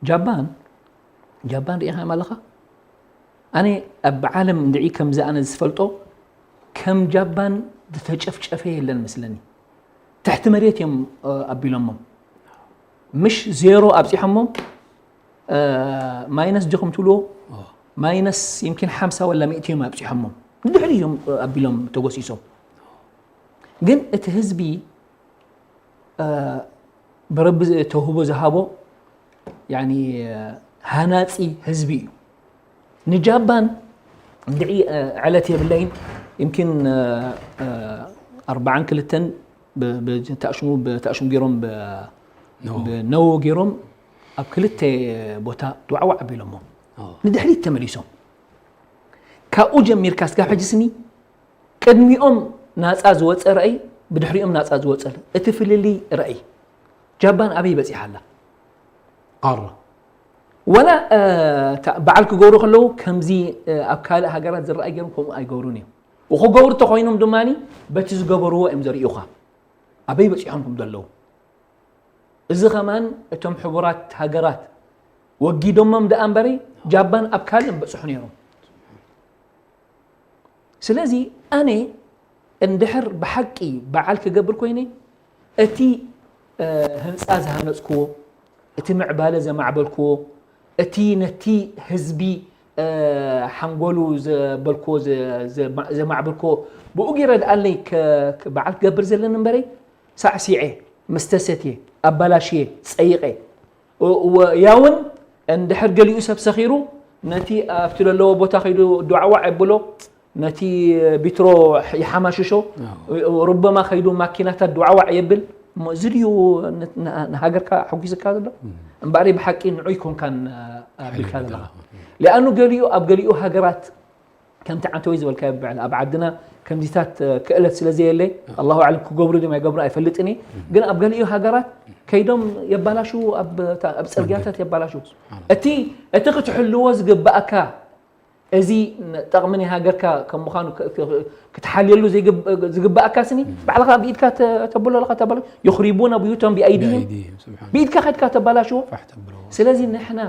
ጃፓን፣ ጃፓን ርኢኻዮም ኣለኻ? ኣነ ኣብ ዓለም እንድዒ ከምዚ ኣነ ዝፈልጦ ከም ጃፓን ዝተጨፍጨፈ የለን መስለኒ። ትሕቲ መሬት እዮም፣ እ፣ ኣቢሎሞም። ምሽ ዜሮ ኣብጺሖሞም፣ እ፣ ማይነስ ዲኹም ትብልዎ? ኦ። ማይነስ ይምኪን ሓምሳ ወላ ሚእቲ እዮም ኣብጺሖሞም። ንድሕሪ እዮም፣ እ፣ ኣቢሎም ተጎሲሶም። ግን እቲ ህዝቢ፣ እ፣ ብረቢ ዝ- ተውህቦ ዝሃቦ፣ ያኒ፣ እ፣ ሃናጺ ህዝቢ እዩ። ንጃፓን እንድዒ፣ እ፣ ዕለት የብለይን፣ ይምኪን፣ እ፣ እ፣ ኣርባዓን ክልተን ብ- ብ- ተኣሽሙ- ብተኣሽሙ ገይሮም ብ- ኖ። ብነው ገይሮም ኣብ ክልተ ቦታ ድዋዕዋዕ ኣቢሎሞ ኦ። ንድሕሪት ተመሊሶም። ካብኡ ጀሚርካ ስጋብ ሕጂ ስኒ ቅድሚኦም ናጻ ዝወጸ ረኣይ፣ ብድሕሪኦም ናጻ ዝወጸ፣ እቲ ፍልልይ ረኣይ። ጃፓን ኣበይ በጺሓ ኣላ? ቃራ። ወላ፣ እ፣ ታ- በዓል ክገብሩ ከለዉ ከምዚ፣ እ፣ ኣብ ካልእ ሃገራት ዝረኣይ ገይሮም ከምኡ ኣይገብሩን እዮም። ወክገብሩ ተኾይኖም ድማ በቲ ዝገበርዎ እዮም ዘርእዩኻ። ኣበይ በጺሖም ከም ዘለዉ። እዚ ከማን እቶም ሕቡራት ሃገራት ወጊዶሞም ደኣ እምበሪ ጃፓን ኣብ ካልእ በጽሑ ነይሮም። ስለዚ ኣነ እንድሕር ብሓቂ በዓል ክገብር ኮይነ እቲ፣ እ፣ ህንጻ ዝሃነጽክዎ፣ እቲ ምዕባለ ዘማዕበልክዎ፣ እቲ ነቲ ህዝቢ፣ እ፣ ሓንጎሉ ዘበልክዎ፣ ዘ- ዘማ- ዘማዕበልክዎ፣ ብኡ ገይረ ደኣለይ ከ- ከ- በዓል ክገብር ዘለኒ እምበረይ ሳዕሲዐ፣ መስተ ሰትየ፣ ኣባላሽየ፣ ጸይቐ። ወ- ወ- ያውን እንድሕር ገሊኡ ሰብ ሰኺሩ ነቲ ኣብቲ ዘለዎ ቦታ ከይዱ ድዋዕዋዕ የብሎ፣ ነቲ ቢትሮ ይሓማሽሾ፣ ኣዎ። ሩበማ ከይዱ ማኪናታት ድዋዕዋዕ የብል። እሞ እዚ ድዩ ን- ን- ንሃገርካ ኣሐጒስካ ዘሎ? እምበኣር ብሓቂ ንዑ ኣይኮንካን፣ ኣ- ኣቢልካ ሓይሊ ዘለኻ። ዘለኻ። ሊኣኑ ገሊኡ ኣብ ገሊኡ ሃገራት ከምቲ ዓንተወይ ዝበልካዮ ብዕል ኣብ ዓድና ከምዚታት፣ እ፣ ክእለት ስለ ዘየለ፣ ኣላሁ ኣዕለም ክገብሩ ድዮም ኣይገብሩ ኣይፈልጥን እየ። ግን ኣብ ገሊኡ ሃገራት ከይዶም የባላሹ፣ ኣብ ታ- ኣብ ጽርግያታት የባላሹ። ስብሓን። እቲ እቲ ክትሕልዎ ዝግብኣካ፣ እዚ ን- ጠቕሚ ናይ ሃገርካ ከም ምዃኑ ክ- ክ- ክትሓልየሉ ዘይግብ- ዝግብኣካ ስኒ፣ ባዕልኻ ብኢድካ ተ- ተብሎ ኣለኻ፣ ተባሎ፣ يخربون بيوتهم بأيديهم። ብኣይዲ፣ ስብሓን። ብኢድካ ከድካ ተባላሽዎ። ፋሕ ተብሎ። ስለዚ ንሕና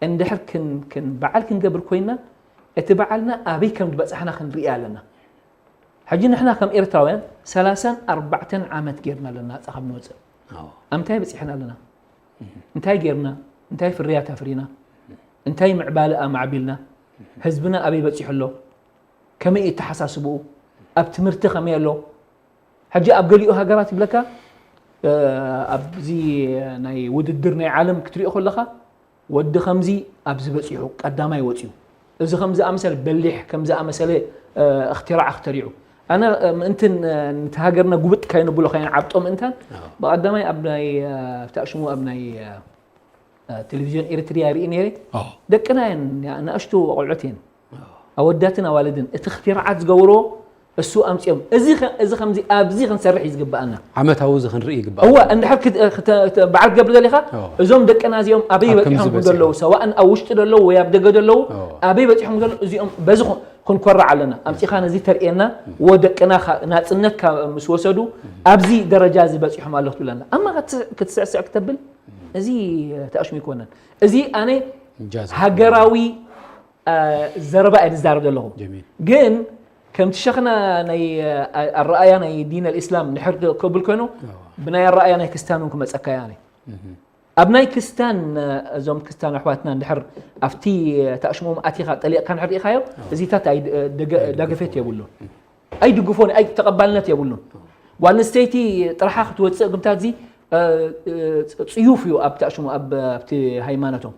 እንድሕር ክን- ክን- በዓል ክንገብር ኮይና፣ እቲ በዓልና ኣበይ ከም ዝበጻሕና ክንርኢ ኣለና። ሕጂ ንሕና ከም ኤርትራውያን ሰላሳን ኣርባዕተን ዓመት ጌርና ኣለና ናጻ ካብ ንወጽእ። ኣዎ። ኣብ ምንታይ በጺሕና ኣለና? እንታይ ጌርና? እንታይ ፍርያት ኣፍሪና? እንታይ ምዕባለ ኣማዕቢልና? ህዝብና ኣበይ በጺሑ ኣሎ? ከመይ እዩ ኣተሓሳስብኡ? ኣብ ትምህርቲ ከመይ ኣሎ? ሕጂ ኣብ ገሊኡ ሃገራት ይብለካ፣ እ፣ ኣብዚ ናይ ውድድር ናይ ዓለም ክትሪኦ ከለኻ፣ ወዲ ከምዚ ኣብዚ በጺሑ ቀዳማይ ወጺኡ፣ እዚ ከም ዝኣመሰለ በሊሕ፣ ከም ዝኣመሰለ፣ እ፣ እኽትራዕ እኽተሪዑ። ኣነ፣ እ፣ ምእንትን፣ እ፣ ነቲ ሃገርና ጉብጥ ካይነብሎ ካይንዓብጦ ምእንታን፣ ኣዎ። ብቐዳማይ ኣብ ናይ፣ እ፣ ብታሽሙ ኣብ ናይ፣ እ፣ እ፣ ቴሌቪዥን ኤሪትሪያ ይርኢ ነይረ። ኣዎ። ደቅና እየን፣ ንኣሽቱ ቆልዑት እየን። ኣዎ። ኣወዳትን ኣዋልድን እቲ እኽትራዓት ዝገብሮ እሱ ኣምጺኦም። እዚ ኸ- እዚ ከምዚ ኣብዚ ክንሰርሕ እዩ ዝግብኣና። ዓመታዊ እዚ ክንርኢ ይግባእ። እወ፣ እንድሕር ክት- ክተ- ክተ- በዓል ክትገብር ደሊኻ፣ ኣዎ። እዞም ደቅና እዚኦም ኣበይ ኣብ ከምዚ በጺሖም በጺሖም። ዘለዉ፣ ሰዋእን ኣብ ውሽጢ ዘለዉ ወይ ኣብ ደገ ዘለዉ፣ ኣዎ። ኣበይ በጺሖም ዘለዉ፣ እዚኦም በዚ ኹ- ክንኮርዕ ኣለና። ኣምጺኻ ነዚ ተርእየና፣ ወ ደቅና ኻ- ናጽነት ካብ ምስ ወሰዱ ኣብዚ ደረጃ እዚ በጺሖም ኣለዉ ክትብለና። ኣማ ክትስ- ክትስዕስዕ ክተብል፣ እዚ ተኣሽሙ ይኮነን። እዚ ኣነ ኢንጃዝ። ሃገራዊ፣ እ፣ ዘረባ እየ ዝዛረብ ዘለኹ። ጀሚል። ግን ከምቲ ሸኽና ናይ፣ እ፣ ኣረኣያ ናይ ዲን ኣልእስላም ንሕር ከብል ኮይኑ፣ ኣዎ። ብናይ ኣረኣያ ናይ ክስታን እውን ክመጸካ እየ ኣነ። እህ። ኣብ ናይ ክስታን፣ እ፣ እዞም ክስታን ኣሕዋትና እንድሕር ኣብቲ፣ እ፣ ተኣሽሞም ኣቲኻ ጠሊቕካ እንድሕር ርኢኻዮ፣ ኣዎ። እዚታት ኣይ-፣ እ፣ ደገ-፣ ኣይድግፎን። ዳገፌት የብሉን። ኣይድግፎን፣ ኣይ ተቐባልነት የብሉን። ጓል ኣንስተይቲ ጥርሓ ክትወጽእ ግምታት እዚ፣ እ፣ እ፣ ጽ- ጽዩፍ እዩ ኣብ ተኣሽሙ ኣብ፣ ኣብቲ ሃይማኖቶም።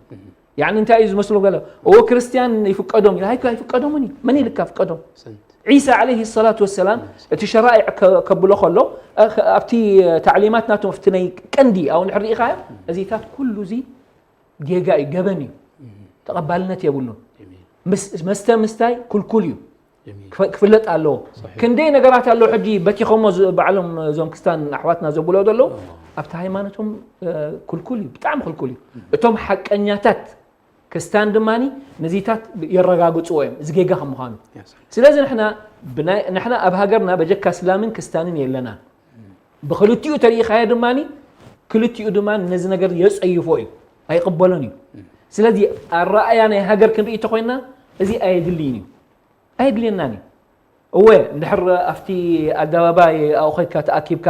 ያኒ እንታይ እዩ ዝመስሎ ገለ? እዎ ክርስትያን ይፍቀዶም እዩ። ኣይኮ ኣይፍቀዶምን እዩ። መን ኢልካ ፍቀዶም? ሰንት። ዒሳ ዓለይሂ ሰላቱ ወሰላም እቲ ሸራኢዕ ከ- ከብሎ ከሎ፣ እ፣ ከ- ኣብቲ ታዕሊማት ናቶም ኣብቲ ናይ ቀንዲ ኣብኡ እንድሕር ርኢኻዮ፣ እዚታት ኩሉ እዚ ጌጋ እዩ፣ ገበን እዩ። ተቐባልነት የብሉን። ጀሚል። ምስ- መስተ ምስታይ ኩልኩል እዩ። ጀሚል። ክፈ- ክፍለጥ ኣለዎ። ሰሒሕ። ክንደይ ነገራት ኣለዉ ሕጂ በቲኾሞ ዝ- ባዕሎም እዞም ክስታን ኣሕዋትና ዘብሎ ዘለዉ፣ ኣዎ። ኣብቲ ሃይማኖቶም፣ እ፣ ኩልኩል እዩ፣ ብጣዕሚ ኩልኩል እዩ። እቶም ሓቀኛታት ክስታን ድማ ነዚታት የረጋግፅዎ እዮም፣ እዚ ጌጋ ከም ምዃኑ። ስለዚ ንሕና ኣብ ሃገርና በጀካ እስላምን ክስታንን የለና። ብክልቲኡ ተሪኢኻዮ ድማ ክልቲኡ ድማ ነዚ ነገር የፀይፎ እዩ፣ ኣይቕበሎን እዩ። ስለዚ ኣረኣያ ናይ ሃገር ክንርኢ ተኮይና እዚ ኣየድልይን እዩ፣ ኣየድልየናን እዩ። እወ እንድሕር ኣብቲ ኣደባባይ ኣውኸድካ ተኣኪብካ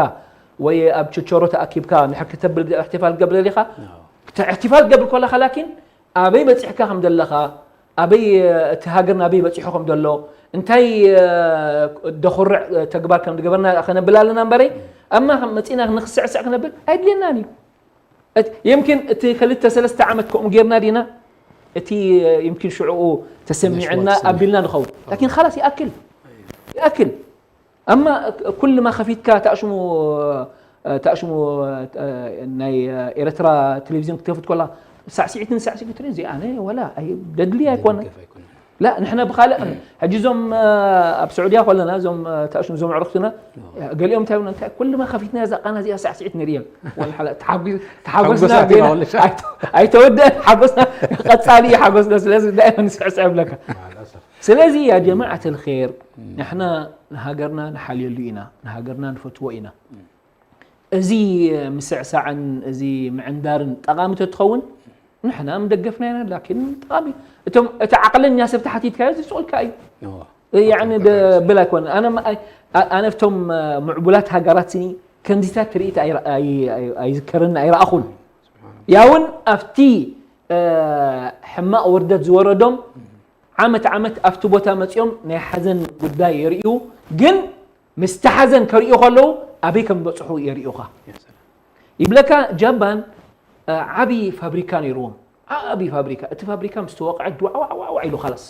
ወይ ኣብ ችቸሮ ተኣኪብካ እንድሕር ክተብል እሕትፋል ገብር ሊኻ እሕትፋል ገብር ኮለኻ ላኪን ኣበይ በፂሕካ ከም ዘለኻ ኣበይ እቲ ሃገር ናበይ በፂሑ ከም ዘሎ እንታይ ደኹርዕ ተግባር ከም ዝገበርና ከነብል ኣለና እምበረይ ኣማ መፂና ንክስዕስዕ ክነብል ኣይድልየናን እዩ። የምኪን እቲ ክልተ ሰለስተ ዓመት ከምኡ ጌርና ዲና እቲ የምኪን ሽዕኡ ተሰሚዕና ኣቢልና ንኸውን ላኪን ላስ ይኣክል ይኣክል ኣማ ኩልማ ከፊትካ ተኣሽሙ ተኣሽሙ ናይ ኤረትራ ቴሌቪዝን ክትከፍት ኮላ ሳዕስዒትን ሳዕስዒትን ትሪኦ እዚኣ ኣነ ወላ ደድሊ ኣይኮነ ላ ንሕና ብካልእ ሕጂ እዞም ኣብ ስዑድያ ከለና እዞም ተኣሽሙ እዞም ኣዕሩኽትና ገሊኦም እንታይ እንታይ ኩልማ ከፊትና እዛ ቃና እዚኣ ሳዕስዒት ንርእየን ተሓጎስና ኣይተወደአን ሓጎስና ቀፃሊ እዩ ሓጎስና ስለዚ ዳይማ ንስዕስዕ ብለካ ስለዚ ያ ጀማዓት ልር ንሕና ንሃገርና ንሓልየሉ ኢና ንሃገርና ንፈትዎ ኢና እዚ ምስዕሳዕን እዚ ምዕንዳርን ጠቓሚ ተትኸውን ንሕና ምደገፍና ኢና ላኪን ጠቓሚ እቶም እቲ ዓቕለኛ ሰብ ተሓቲትካዮ ዝስቑልካ እዩ ብላ ኣይኮነ ኣነ ኣብቶም ምዕቡላት ሃገራት ስኒ ከምዚታት ትርኢት ኣይዝከርን ኣይረኣኹን ያውን ኣብቲ ሕማቕ ውርደት ዝወረዶም ዓመት ዓመት ኣብቲ ቦታ መፂኦም ናይ ሓዘን ጉዳይ የርእዩ ግን ምስቲ ሓዘን ከርእዩ ከለዉ ኣበይ ከም ዝበፅሑ የርእዩኻ ይብለካ ጃባን ዓብዪ ፋብሪካ ነይርዎም ዓብዪ ፋብሪካ እቲ ፋብሪካ ምስ ተወቕዐ ድዋዕዋዕዋዕዋዕ ኢሉ ካላስ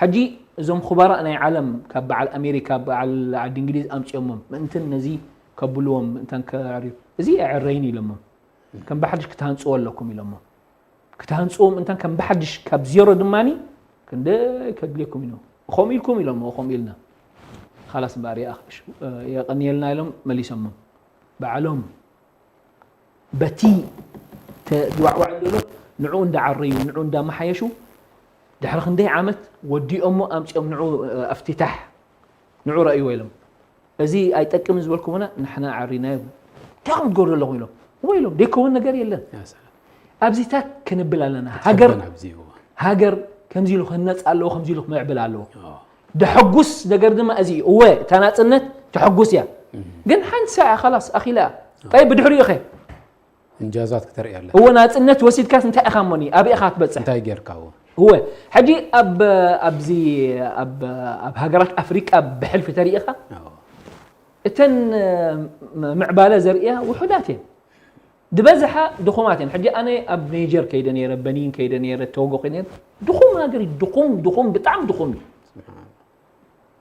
ሕጂ እዞም ኩባራእ ናይ ዓለም ካብ በዓል ኣሜሪካ በዓል ዓዲ እንግሊዝ ኣምፅኦሞም ምእንትን ነዚ ከብልዎም ምእንተን ከዕርዩ እዚ ኣዕረይን ኢሎሞም ከም ብሓድሽ ክትሃንፅዎ ኣለኩም ኢሎሞም ክትሃንፅዎም እንተን ከም ብሓድሽ ካብ ዜሮ ድማ ክንደይ ከድልየኩም ኢሎም ከምኡ ኢልኩም ኢሎም ከምኡ ኢልና ካላስ እምበኣር የቐንየልና ኢሎም መሊሶሞም በዓሎም በቲ ተዋዕዋዕ ዘሎ ንዑ እንዳዓረዩ ንዑ እንዳመሓየሹ ድሕሪ ክንደይ ዓመት ወዲኦሞ ኣምፂኦም ንዑ ኣፍቲታሕ ንዑ ረእይዎ ኢሎም እዚ ኣይጠቅምን ዝበልኩምና ንሕና ዓሪናዮ እንታይ ከም ትገብሩ ኣለኹም ኢሎም እሞ ኢሎም ዘይከውን ነገር የለን ኣብዚታት ክንብል ኣለና ሃገር ሃገር ከምዚ ኢሉ ክህነፅ ኣለዎ ከምዚ ኢሉ ክምዕብል ኣለዎ ደሐጉስ ነገር ድማ እዚ እወ እታ ናፅነት ተሐጉስ እያ ግን ሓንቲ ሰዓ ከላስ ኣኺላ ያ ይ ብድሕሪኡ ኸ እንጃዛት ክተርኢ ኣለ እወ ናፅነት ወሲድካስ እንታይ ኢኻ እሞኒ ኣበይ ኢኻ ክትበፅሕ እንታይ ጌርካ እወ እወ ሕጂ ኣብ ኣብዚ ኣብ ኣብ ሃገራት ኣፍሪቃ ብሕልፊ ተሪኢኻ እተን ምዕባለ ዘርእያ ውሑዳት እየን ዝበዝሓ ድኹማት እየን ሕጂ ኣነ ኣብ ኔጀር ከይደ ነይረ በኒን ከይደ ነይረ ቶጎ ከይደ ነይረ ድኹም ሃገር እዩ ድኹም ድኹም ብጣዕሚ ድኹም እዩ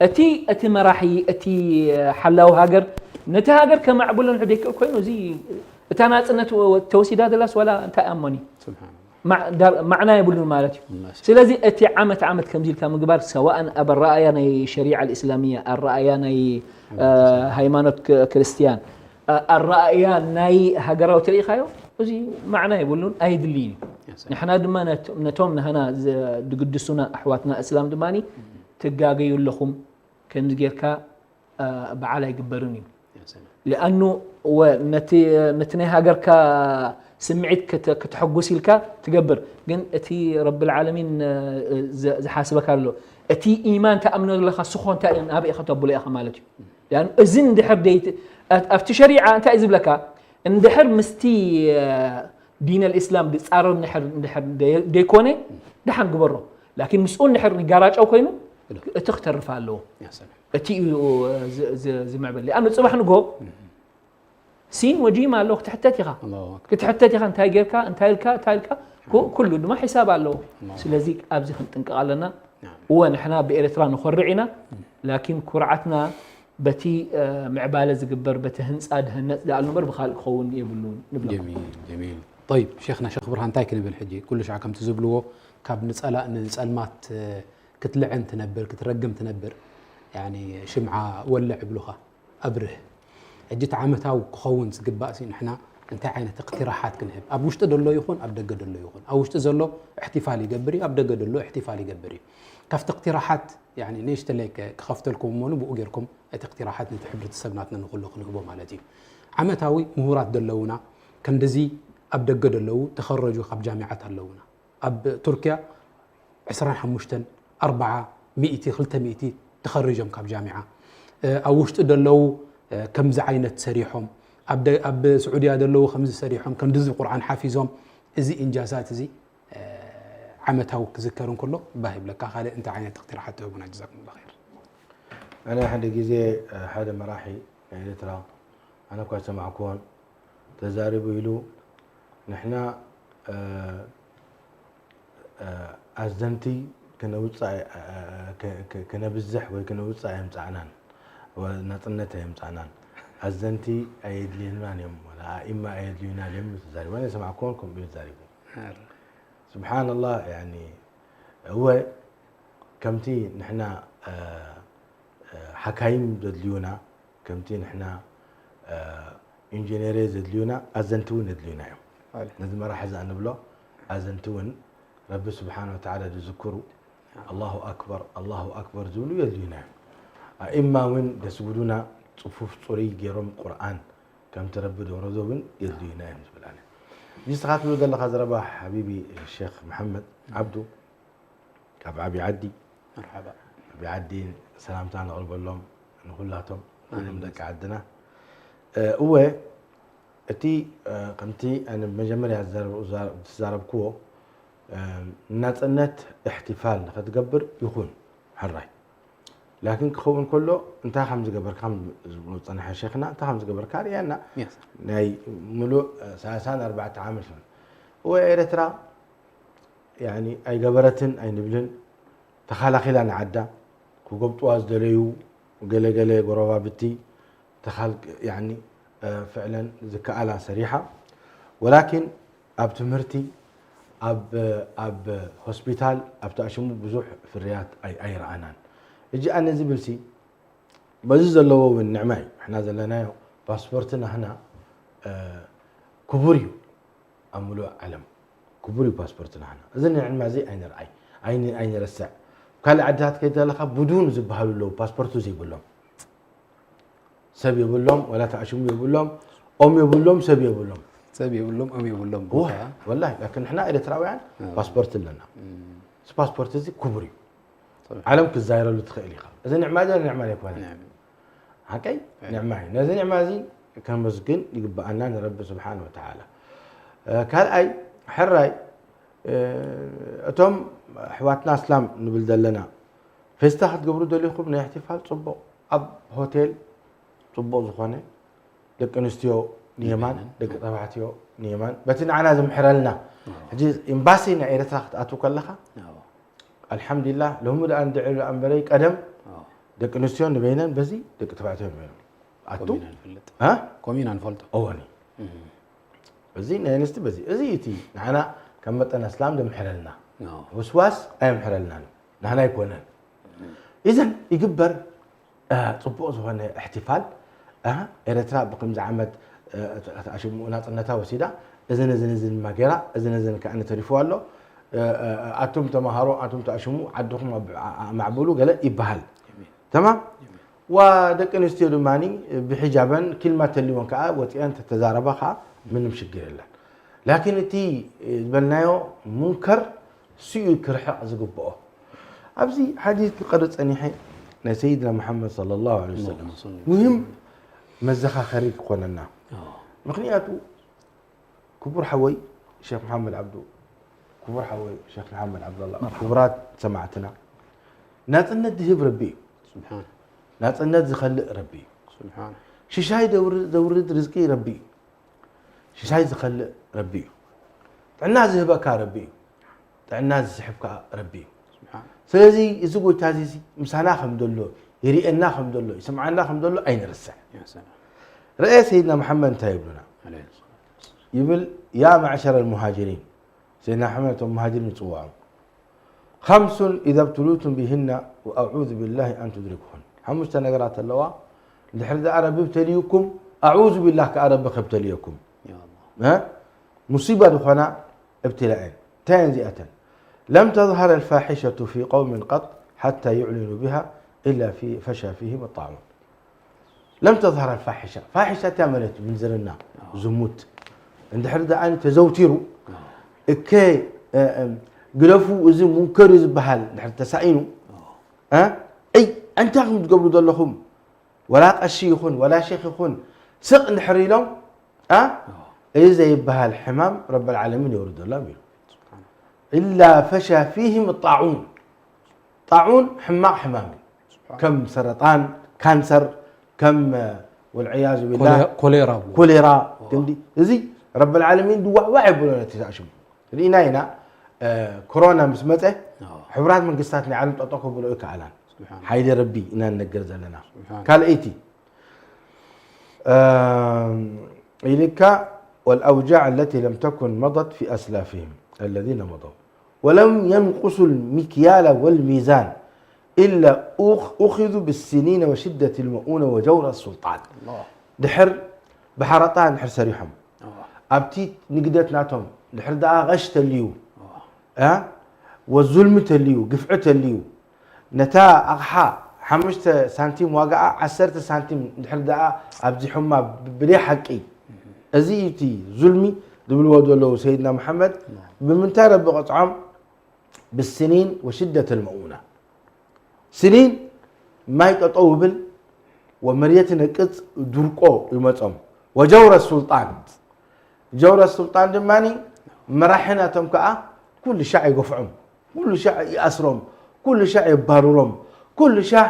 እቲ እቲ መራሒ እቲ ሓላዊ ሃገር ነቲ ሃገር ከማዕብሎ ንሕደይ ክእል ኮይኑ እዚ እታ ናፅነት ተወሲዳ ዘላስ ዋላ እንታይ ኣሞኒ ማዕና የብሉን ማለት እዩ ስለዚ እቲ ዓመት ዓመት ከምዚ ኢልካ ምግባር ሰዋእን ኣብ ኣረኣያ ናይ ሸሪዓ ልእስላሚያ ኣረኣያ ናይ ሃይማኖት ክርስትያን ኣረኣያ ናይ ሃገራዊ ተሪኢኻዮ እዚ ማዕና የብሉን ኣይድልይን እዩ ንሕና ድማ ነቶም ንሃና ዝግድሱና ኣሕዋትና እስላም ድማ ትጋገዩ ኣለኹም ከምዚ ጌርካ በዓል ኣይግበርን እዩ ሊኣኑ ነቲ ናይ ሃገርካ ስምዒት ክትሐጉስ ኢልካ ትገብር ግን እቲ ረብልዓለሚን ዝሓስበካ ኣሎ እቲ ኢማን ተኣምኖ ዘለካ ስኾ እንታይ ናበይ ከተብሎ ኢኻ ማለት እዩ እዚ እንድሕር ኣብቲ ሸሪዓ እንታይ እዩ ዝብለካ እንድሕር ምስቲ ዲን ኣልእስላም ዝፃረር እንድሕር ዘይኮነ ደሓን ግበሮ ላኪን ምስኡ እንድሕር ንጋራጫው ኮይኑ እቲ ክተርፍ ኣለዎ እቲ እዩ ዝምዕብል ኣነ ፅባሕ ንጎ ሲን ወጂማ ኣሎ ክትሕተት ኢኻ ክትሕተት ኢኻ እንታይ ጌርካ እንታይ ኢልካ እንታይ ኢልካ ኩሉ ድማ ሒሳብ ኣለዎ ስለዚ ኣብዚ ክንጥንቀቕ ኣለና እወ ንሕና ብኤርትራ ንኾርዕ ኢና ላኪን ኩርዓትና በቲ ምዕባለ ዝግበር በቲ ህንፃ ድህነፅ ዝኣሉ እምበር ብካልእ ክኸውን የብሉን ንብለኩም ጀሚል ጀሚል طيب ሸይኽና ሸኽ ብርሃን እንታይ ክንብል ሕጂ ኩሉ ሻዕ ከምቲ ዝብልዎ ካብ ንፀላእ ንፀልማት ክትልዕን ትነብር ክትረግም ትነብር ሽምዓ ወልዕ ይብሉኻ ኣብርህ ሕጂ እቲ ዓመታዊ ክኸውን ዝግባእ ሲ ንሕና እንታይ ዓይነት እቅትራሓት ክንህብ፣ ኣብ ውሽጢ ዘሎ ይኹን ኣብ ደገ ዘሎ ይኹን፣ ኣብ ውሽጢ ዘሎ እሕትፋል ይገብር እዩ፣ ኣብ ደገ ዘሎ እሕትፋል ይገብር እዩ። ካብቲ እቅትራሓት፣ ያኒ፣ ንእሽተለይ ከ-፣ ክኸፍተልኩም እሞኒ፣ ብኡ ጌርኩም እቲ እቅትራሓት ነቲ ሕብረተሰብ ናትና ንኹሉ ክንህቦ ማለት እዩ። ዓመታዊ ምሁራት ዘለውና፣ ከምድዚ ኣብ ደገ ዘለዉ ተኸረጁ ካብ ጃሚዓት ኣለውና። ኣብ ቱርኪያ ዕስራን ሓሙሽተን፣ ኣርባዓ፣ ሚእቲ፣ ክልተ ሚእቲ ተኸሪጆም ካብ ጃሚዓ። እ፣ ኣብ ውሽጢ ዘለዉ፣ እ፣ ከምዚ ዓይነት ሰሪሖም፣ ኣብ ደ-፣ ኣብ ስዑድያ ዘለዉ ከምዚ ሰሪሖም፣ ከምዚ ቁርኣን ሓፊዞም። እዚ ኢንጃዛት እዚ፣ እ፣ ዓመታዊ ክዝከር እንከሎ ባህ ይብለካ። ካልእ እንታይ ዓይነት እቅትራሓት ትህቡና? ጀዛኩሙላህ ኸይር። ኣነ ሓደ ግዜ፣ እ፣ ሓደ መራሒ ናይ ኤርትራ፣ ኣነ እኳ ዝሰማዕኩዎን፣ ተዛሪቡ ኢሉ፣ ንሕና፣ እ፣ እ፣ ኣዘንቲ ክነውጽእ ኣይ-፣ እ፣ እ፣ ክ-፣ ክ-፣ ክነብዝሕ ወይ ክነውጽእ ኣየምጻእናን፣ ወ-፣ ናጽነት ኣየምጻእናን። ኣዘንቲ ኣየድልዩናን እዮም፣ ወላ ኣኢማ ኣየድልዩናን እዮም ተዛሪቡ። ኣነ ዝሰማዕኩዎን ከምኡ እዩ ተዛሪቡ። ኣረ። ስብሓንላህ፣ ያኒ፣ እወ፣ ከምቲ ንሕና፣ እ፣ እ፣ ሓካይም ዘድልዩና፣ ከምቲ ንሕና፣ እ፣ ኢንጂነር ዘድልዩና፣ ኣዘንቲ እውን የድልዩና እዮም። ኣለ። ነዚ መራሒ እዚ እንብሎ ኣዘንቲ እውን ረቢ ስብሓነ ወተዓላ ዝዝክሩ፣ ኣላሁ ኣክበር፣ ኣላሁ ኣክበር ዝብሉ የድልዩና እዮም። ኣኢማ እውን ዘስግዱና ጽፉፍ ጽሩይ ገይሮም ቁርኣን ከምቲ ረቢ ዘውረዶ እውን የድልዩና እዮም ዝብል ኣነ። እዚ ንስኻ ትብሎ ዘለኻ ዘረባ ሓቢቢ ሼኽ መሓመድ ዓብዱ፣ ካብ ዓብዪ ዓዲ፣ መርሓባ። ዓብዪ ዓዲ ሰላምታ ነቕርበሎም ንኹላቶም፣ ኩሎም ኣሜን። ደቂ ዓድና። እ፣ እወ፣ እቲ፣ እ፣ ከምቲ ኣነ መጀመርያ ዝዛረብ-፣ ዝዛረብ-፣ ዝዛረብክዎ፣ እ፣ ናጽነት እሕትፋል ንኸትገብር ይኹን፣ ሕራይ። ላኪን ክኸውን ከሎ፣ እንታይ ከም ዝገበርካ፣ ከም ዝብሎ ዝጸንሐ ሸይኽና፣ እንታይ ከም ዝገበርካ ርኣየና። የስ። ናይ ምሉእ፣ እ፣ ሰላሳን ኣርባዕተ ዓመት ይኾን። እወ፣ ኤርትራ፣ ያኒ፣ ኣይገበረትን ኣይንብልን፣ ተኻላኺላ ንዓዳ፣ ክጎብጥዋ ዝደለዩ ገለ ገለ ጎረባብቲ፣ ተኻል-፣ ያኒ፣ እ፣ ፍዕለን ዝከኣላ ሰሪሓ። ወላኪን ኣብ ትምህርቲ፣ ኣብ፣ ኣብ ሆስፒታል፣ ኣብ ተኣሽሙ ብዙሕ ፍርያት ኣይ-፣ ኣይረኣናን። እጂ ኣነ ዝብልሲ፣ በዚ ዘለዎ እውን ንዕማ እዩ። ንሕና ዘለናዮ ፓስፖርት ናህና፣ እ፣ ክቡር እዩ። ኣብ ምሉእ ዓለም ክቡር እዩ ፓስፖርት ናህና። እዚ ንዕማ እዚ ኣይንርኣይ፣ ኣይን-፣ ኣይንረስዕ። ካልእ ዓድታት ከይድ ዘለኻ ብዱን ዝበሃሉ ኣለዉ፣ ፓስፖርቱ ዘይብሎም። ሰብ የብሎም፣ ወላ ተኣሽሙ የብሎም፣ ኦም የብሎም፣ ሰብ የብሎም። ሰብ የብሎም፣ ኦም የብሎም። እወ፣ ቦታ። ወላሂ፣ ላኪን ንሕና ኤርትራውያን ኣዎ። ፓስፖርት ኣለና። እም። እዚ ፓስፖርት እዚ ክቡር እዩ። ጥሩይ። ዓለም ክዛይረሉ ትኽእል ኢኻ። እዚ ንዕማ እዚ ንዕማ ኣይኮነን። ንዕማ። ሓቀይ? ኣይ። ንዕማ እዩ። ነዚ ንዕማ እዚ ከመስግን ይግብኣና ንረቢ ስብሓነ ወተዓላ። እ፣ ካልኣይ፣ ሕራይ፣ እ፣ እቶም ኣሕዋትና እስላም ንብል ዘለና፣ ፌስታ ክትገብሩ ደሊኹም ናይ እሕትፋል ጽቡቕ፣ ኣብ ሆቴል ጽቡቕ ዝኾነ፣ ደቂ ኣንስትዮ ንየማን፣ ንየማን። ደቂ ተባዕትዮ ንየማን፣ በቲ ንዓና ዝምሕረልና። ኣዎ። ሕጂ ኤምባሲ ናይ ኤርትራ ክትኣትው ከለኻ፣ ኣዎ። ኣልሓምዱሊላህ፣ ሎሚ ደኣ እንድዒ ደኣ እምበረይ፣ ቀደም ኣዎ። ደቂ ኣንስትዮ ንበይነን በዚ፣ ደቂ ተባዕትዮ ንበይኖም። ኣቱ? ኮሚና ንፈልጥ። እ? ኮሚና ንፈልጦ። እወኒ። እም። በዚ ናይ ኣንስቲ በዚ። እዚ እቲ ንዓና ከም መጠን ኣስላም ዘምሕረልና። ኣዎ። ውስዋስ ኣየምሕረልናን። ናህና ኣይኮነን። እም። ኢዘን ይግበር፣ እ፣ ጽቡቕ ዝኾነ እሕትፋል፣ እ፣ ኤርትራ ብክምዚ ዓመት፣ እ፣ እቲ፣ እቲ ኣሽሙኡ ናጽነታ ወሲዳ፣ እዝን እዝን እዝን ድማ ገይራ፣ እዝን እዝን ከኣ ተሪፍዋ ኣሎ። እ፣ እ፣ ኣቱም ተማሃሮ፣ ኣቱም ተኣሽሙ፣ ዓድኹም ኣብ-፣ ኣ-፣ ኣማዕብሉ ገለ ይበሃል። ጀሚል። ተማም? ጀሚል። ዋ ደቂ ኣንስትዮ ድማ ብሒጃበን ኪልማ ተልወን ከኣ ወጺአን ተተዛረባ ከኣ ምንም ሽግር የለን። ላኪን እቲ ዝበልናዮ ሙንከር ስኡ ክርሕቕ ዝግብኦ። ኣብዚ ሓዲስ ክቐርጽ ጸኒሐ ናይ ሰይድና መሓመድ ሰለላሁ ዐለይሂ ወሰለም اللهم صل ሙሂም وسلم። መዘኻኸሪ ክኾነና። ኣዎ። ምኽንያቱ ክቡር ሓወይ ሼኽ መሓመድ ዓብዱ፣ ክቡር ሓወይ ሼኽ መሓመድ ዓብደላ፣ መርሓባ። ክቡራት ሰማዕትና፣ ናጽነት ዝህብ ረቢ እዩ። ስብሓን። ናጽነት ዝኸልእ ረቢ እዩ። ስብሓን። ሽሻይ ዘውር-፣ ዘውርድ ርዝቂ ረቢ እዩ። ሽሻይ ዝኸልእ ረቢ እዩ። ጥዕና ዝህበካ ረቢ እዩ። ጥዕና ዝስሕብ ከኣ ረቢ እዩ። ስብሓን። ስለዚ እዚ ጎይታ እዚ፣ እዚ ምሳና ከም ዘሎ፣ ይርእየና ከም ዘሎ፣ ይሰምዓና ከም ዘሎ ኣይንርስዕ። ያ ሰላም። ረኣየ ሰይድና መሓመድ እንታይ ይብሉና? ዓለይሂ ሰላም። ይብል፣ ያ መዕሸረ ልሙሃጅሪን፣ ሰይድና መሓመድ እቶም ሙሃጅሪን ይጽውዖም። خمس إذا ابتليتم بهن وأعوذ بالله أن تدركهن። ሓሙሽተ ነገራት ኣለዋ። ድሕሪ ደኣ ረቢ ብተልዩኩም፣ ኣዑዙ ቢላህ ከኣ ረቢ ከብተልየኩም። ያ ኣላህ። ها؟ مصيبة ዝኾና ابتلاء እየን። እንታይ እየን እዚኣተን? لم تظهر الفاحشة في قوم قط حتى يعلنوا بها إلا في فشى فيهم الطاعون. لم تظهر الفاحشة. ፋሒሻ እንታይ ማለት እዩ? ምንዝርና፣ ዝሙት። እንድሕር ደኣ ተዘውቲሩ፣ እከ፣ እ፣ እ፣ ግደፉ፣ እዚ ሙንከር እዩ ዝበሃል እንድሕር ተሳኢኑ፣ እ፣ እይ፣ እንታይ ኢኹም ትገብሩ ዘለኹም? ወላ ቀሺ ይኹን፣ ወላ ሼኽ ይኹን፣ ስቕ እንድሕር ኢሎም፣ እ፣ እዚ ዘይበሃል ሕማም ረበል ዓለሚን የውርደሎም ኢሉ። إلا فشى فيهم الطاعون. ጣዑን ሕማቕ ሕማም እዩ። ከም ሰረጣን፣ ካንሰር፣ ከም፣ እ፣ ወልዕያዙ ቢላህ፣ ኮሌ-፣ ኮሌራ ብሎ። ኮሌራ፣ ክንዲ፣ እዚ ረበል ዓለሚን ድዋዕዋዕ የብሎ ነቲ ዝኣሽሙ። ርኢና ኢና፣ እ፣ ኮሮና ምስ መጸ፣ ኣዎ። ሕቡራት መንግስታት ናይ ዓለም ጠጠው ከብሎ ይከኣላን። ስብሓን። ሓይሊ ረቢ ኢና ንነገር ዘለና። ስብሓን። ካልኣይቲ፣ እ፣ ኢልካ፣ والأوجاع التي لم تكن مضت في أسلافهم الذين مضوا ولم ينقصوا المكيال والميزان إلا أخ-، أخذوا بالسنين وشدة المؤونة وجور السلطان. ኣላህ። ድሕር ብሓረጣ እንድሕር ሰሪሖም፣ ኣላህ። ኣብቲ ንግደት ናቶም ድሕር ደኣ ቐሽ ተልዩ፣ ኣላህ። እ፣ ወዙልሚ ተልዩ፣ ግፍዒ ተልዩ፣ ነታ ኣቕሓ ሓሙሽተ ሳንቲም ዋጋኣ ዓሰርተ ሳንቲም እንድሕር ደኣ ኣብዚሖማ ብ-፣ ብደይ ሓቂ፣ እዚ እዩ እቲ ዙልሚ ዝብልዎ ዘለዉ ሰይድና መሓመድ። ብምንታይ ረቢ ቀጽዖም? ብስኒን ወሽደት ልመኡና። ስኒን ማይ ጠጠው ይብል፣ ወመሬት ነቅጽ ድርቆ ይመጾም። ወጀውረ ሱልጣን፣ ጀውረ ሱልጣን ድማ መራሒ ናቶም ከኣ ኩሉ ሻዕ ይገፍዖም፣ ኩሉ ሻዕ ይኣስሮም፣ ኩሉ ሻዕ የባርሮም፣ ኩሉ ሻዕ፣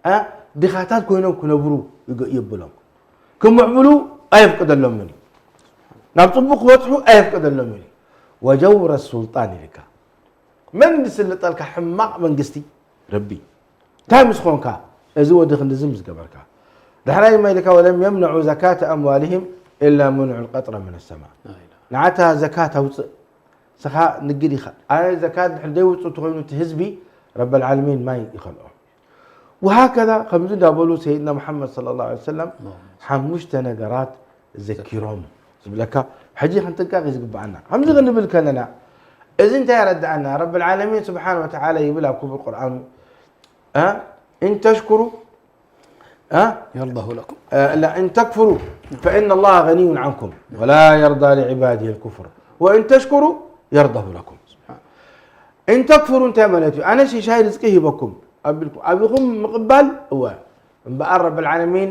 እ፣ ድኻታት ኮይኖም ክነብሩ ይገ-፣ የብሎም። ክምዕብሉ ኣየፍቅደሎምን እዩ። ናብ ጽቡቕ ክበጽሑ ኣየፍቅደሎምን እዩ። ወጀውረ ሱልጣን ኢልካ። መን ዝስልጠልካ ሕማቕ መንግስቲ? ረቢ። እንታይ ምስ ኾንካ? እዚ ወዲ ክንድዚ ምስ ገበርካ። ዳሕራይ ድማ ኢልካ፣ ወለም የምነዑ ዘካተ ኣምዋልህም ኢላ ሙንዑ ልቀጥረ ምን ሰማ። ንዓታ ዘካት ኣውፅእ። ስኻ ንግድ ኢኻ። ኣነ ዘካት ድሕር ዘይውፅእ ተኾይኑ እቲ ህዝቢ ረበል ዓለሚን ማይ ይኸልኦ። ወሃከዛ ከምዚ እንዳበሉ ሰይድና መሓመድ ሰለላሁ ዐለይሂ ወሰለም ሓሙሽተ ነገራት ዘኪሮም ዝብለካ፣ ሕጂ ክንጥንቀቕ እዩ ዝግብኣና። ከምዚ ክንብል ከለና፣ እዚ እንታይ የረድኣና? ረብል ዓለሚን ስብሓን ወተዓላ ይብል ኣብ ክቡር ቁርኣኑ፣ እ፣ "ኢን ተሽኩሩ፣ እ፣ የርዳሁ ለኩም። እ፣ ላ፣ ኢን ተክፍሩ ፈኢነ ላሃ ገኒዩን ዓንኩም ወላ የርዳ ሊዕባዲሂ ልኩፍር ወኢን ተሽኩሩ የርዳሁ ለኩም." ኢን ተክፍሩ እንታይ ማለት እዩ? ኣነ ሽሻይ ርዝቂ ሂበኩም ኣቢልኩም፣ ኣቢኹም ምቕባል፣ እወ። እምበኣር ረብል ዓለሚን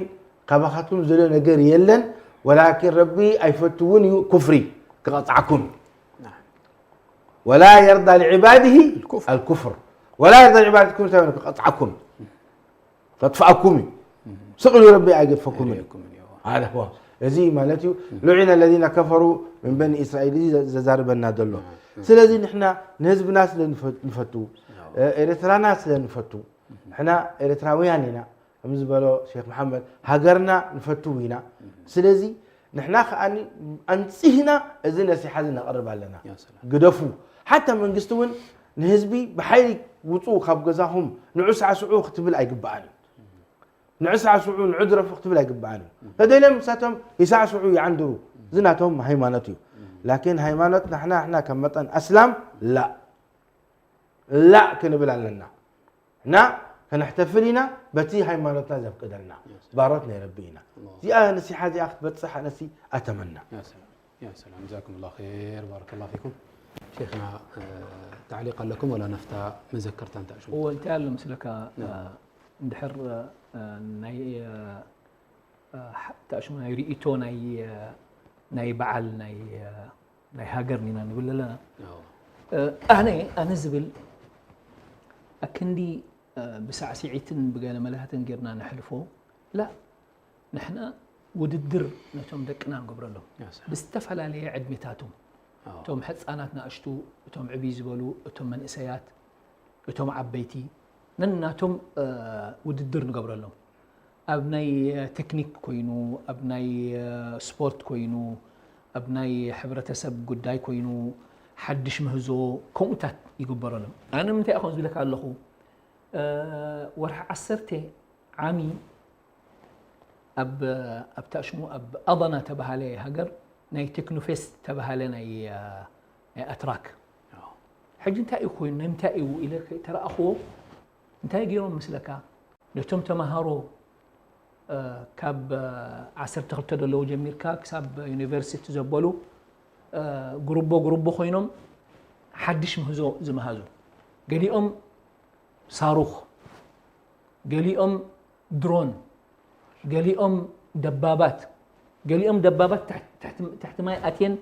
ካባኻትኩም ዝደልዮ ነገር የለን፣ ወላኪን ረቢ ኣይፈትውን እዩ ኩፍሪ፣ ክቐጽዓኩም። ወላ የርዳ ሊዕባዲሂ ኣልኩፍር። ኣልኩፍር። ወላ የርዳ ሊዕባዲኩም እንታይ ማለት? ክቐጽዓኩም፣ ከጥፍኣኩም እዩ። ስቕ ኢሉ ረቢ ኣይገድፈኩምን እዩ። ኣይርእየኩምን እዩ። ኣለ፣ ዋ። እዚ ማለት እዩ፣ ሉዒነ ለዚነ ከፈሩ ምን በኒ እስራኤል፣ እዚ ዘ-፣ ዘዛርበና ዘሎ። ስለዚ ንሕና ንህዝብና ስለ ንፈ-፣ ንፈቱ፣ እ፣ ኤርትራና ስለ ንፈቱ፣ ንሕና ኤርትራውያን ኢና። ከም ዝበሎ ሼክ መሓመድ፣ ሃገርና ንፈቱ ኢና። ስለዚ ንሕና ከኣ ኣንጺህና እዚ ነሲሓ እዚ ነቕርብ ኣለና። ያ ሰላም። ግደፉ። ሓታ መንግስቲ እውን ንህዝቢ ብሓይሊ ውጹ ካብ ገዛኹም፣ ንዑ ሳዕስዑ ክትብል ኣይግብኣን እዩ። ንዑ ሳዕስዑ፣ ንዑ ድረፉ ክትብል ኣይግብኣን እዩ። ተደልዮም ንሳቶም ይሳዕስዑ፣ ይዓንድሩ። እዚ ናቶም ሃይማኖት እዩ። ላኪን ሃይማኖት ንሕና፣ ንሕና ከም መጠን ኣስላም ላ፣ ላ ክንብል ኣለና። እና ከነሕተፍል ኢና በቲ ሃይማኖትና ዘፍቅደልና። ባሮት ናይ ረቢ ኢና። ኣላሁ። እዚኣ ነሲሓ እዚኣ ክትበጽሕ ኣነሲ ኣተመና። ያ ሰላም፣ ያ ሰላም። ጀዛኩም ላሁ ኸይር፣ ባረከላሁ ፊኩም። ሼኽና፣ እ፣ ታዕሊቅ ኣለኩም ወላ ናፍታ መዘከርታ እንተ ኣሽሙ? እወ፣ እንታይ ኣሎ ምስለካ፣ ናም። እ፣ እንድሕር፣ እ፣ ናይ፣ እ፣ እ፣ ሓ-፣ ተኣሽሙ ናይ ርእይቶ ናይ፣ እ፣ ናይ በዓል ናይ፣ እ፣ ናይ ሃገር ኢና ንብል ኣለና። ኣዎ። እ፣ ኣነ፣ ኣነ ዝብል ኣክንዲ፣ እ፣ ብሳዕስዒትን ብገለ መላህትን ጌርና ነሕልፎ። ላ፣ ንሕና ውድድር ነቶም ደቅና ንገብረሎም። ያ ሰላም። ብዝተፈላለየ ዕድሜታቶም። ኣዎ። እቶም ሕፃናት ናእሽቱ፣ እቶም ዕብይ ዝበሉ፣ እቶም መንእሰያት፣ እቶም ዓበይቲ ነናቶም፣ እ፣ ውድድር ንገብረሎም። ኣብ ናይ ቴክኒክ ኮይኑ፣ ኣብ ናይ፣ እ፣ ስፖርት ኮይኑ፣ ኣብ ናይ ሕብረተሰብ ጉዳይ ኮይኑ፣ ሓድሽ ምህዞ ከምኡታት ይግበረሎም። ኣነ ንምንታይ እየ ከምኡ ዝብለካ ኣለኹ? እ፣ ወርሒ ዓሰርተ ዓሚ ኣብ፣ ኣብታ ሽሙ ኣብ ኣዳና ተባሃለ ሃገር ናይ ቴክኖፌስት ተባሃለ ናይ ኣትራክ ሕጂ እንታይ እዩ ኮይኑ ናይ ምንታይ እዩ ኢለ ተረኣኽዎ እንታይ ገይሮም ምስለካ ነቶም ተምሃሮ ካብ ዓሰርተ ክልተ ዘለዉ ጀሚርካ ክሳብ ዩኒቨርሲቲ ዘበሉ ጉርቦ ጉርቦ ኮይኖም ሓድሽ ምህዞ ዝመሃዙ ገሊኦም ሳሩኽ ገሊኦም ድሮን ገሊኦም ደባባት ገሊኦም ደባባት ትሕቲ ማይ ኣትየን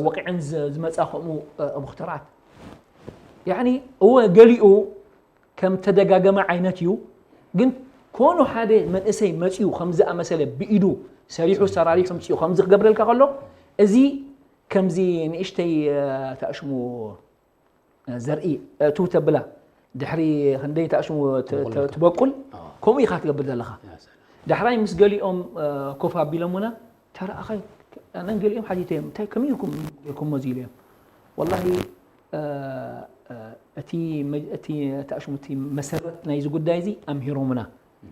ወቂዐን ዝመፃ ከምኡ ሙክተራት ያኒ እወ ገሊኡ ከም ተደጋገመ ዓይነት እዩ ግን ኮኑ ሓደ መንእሰይ መፅኡ ከም ዝኣመሰለ ብኢዱ ሰሪሑ ሰራሪሑ ምፅኡ ከምዚ ክገብረልካ ከሎ እዚ ከምዚ ንእሽተይ ተኣሽሙ ዘርኢ እቱ ተብላ ድሕሪ ክንደይ ተኣሽሙ ትበቁል ከምኡ ኢኻ ትገብር ዘለኻ ዳሕራይ ምስ ገሊኦም ኮፍ ኣቢሎምና ተረኣኸ ኣነን ገሊኦም ሓቲተዮም እንታይ ከመይ ኢልኩም ኢልኩሞ እዚ ኢለዮም ወላሂ እቲ እቲ ተኣሽሙ እቲ መሰረት ናይዚ ጉዳይ እዚ ኣምሂሮምና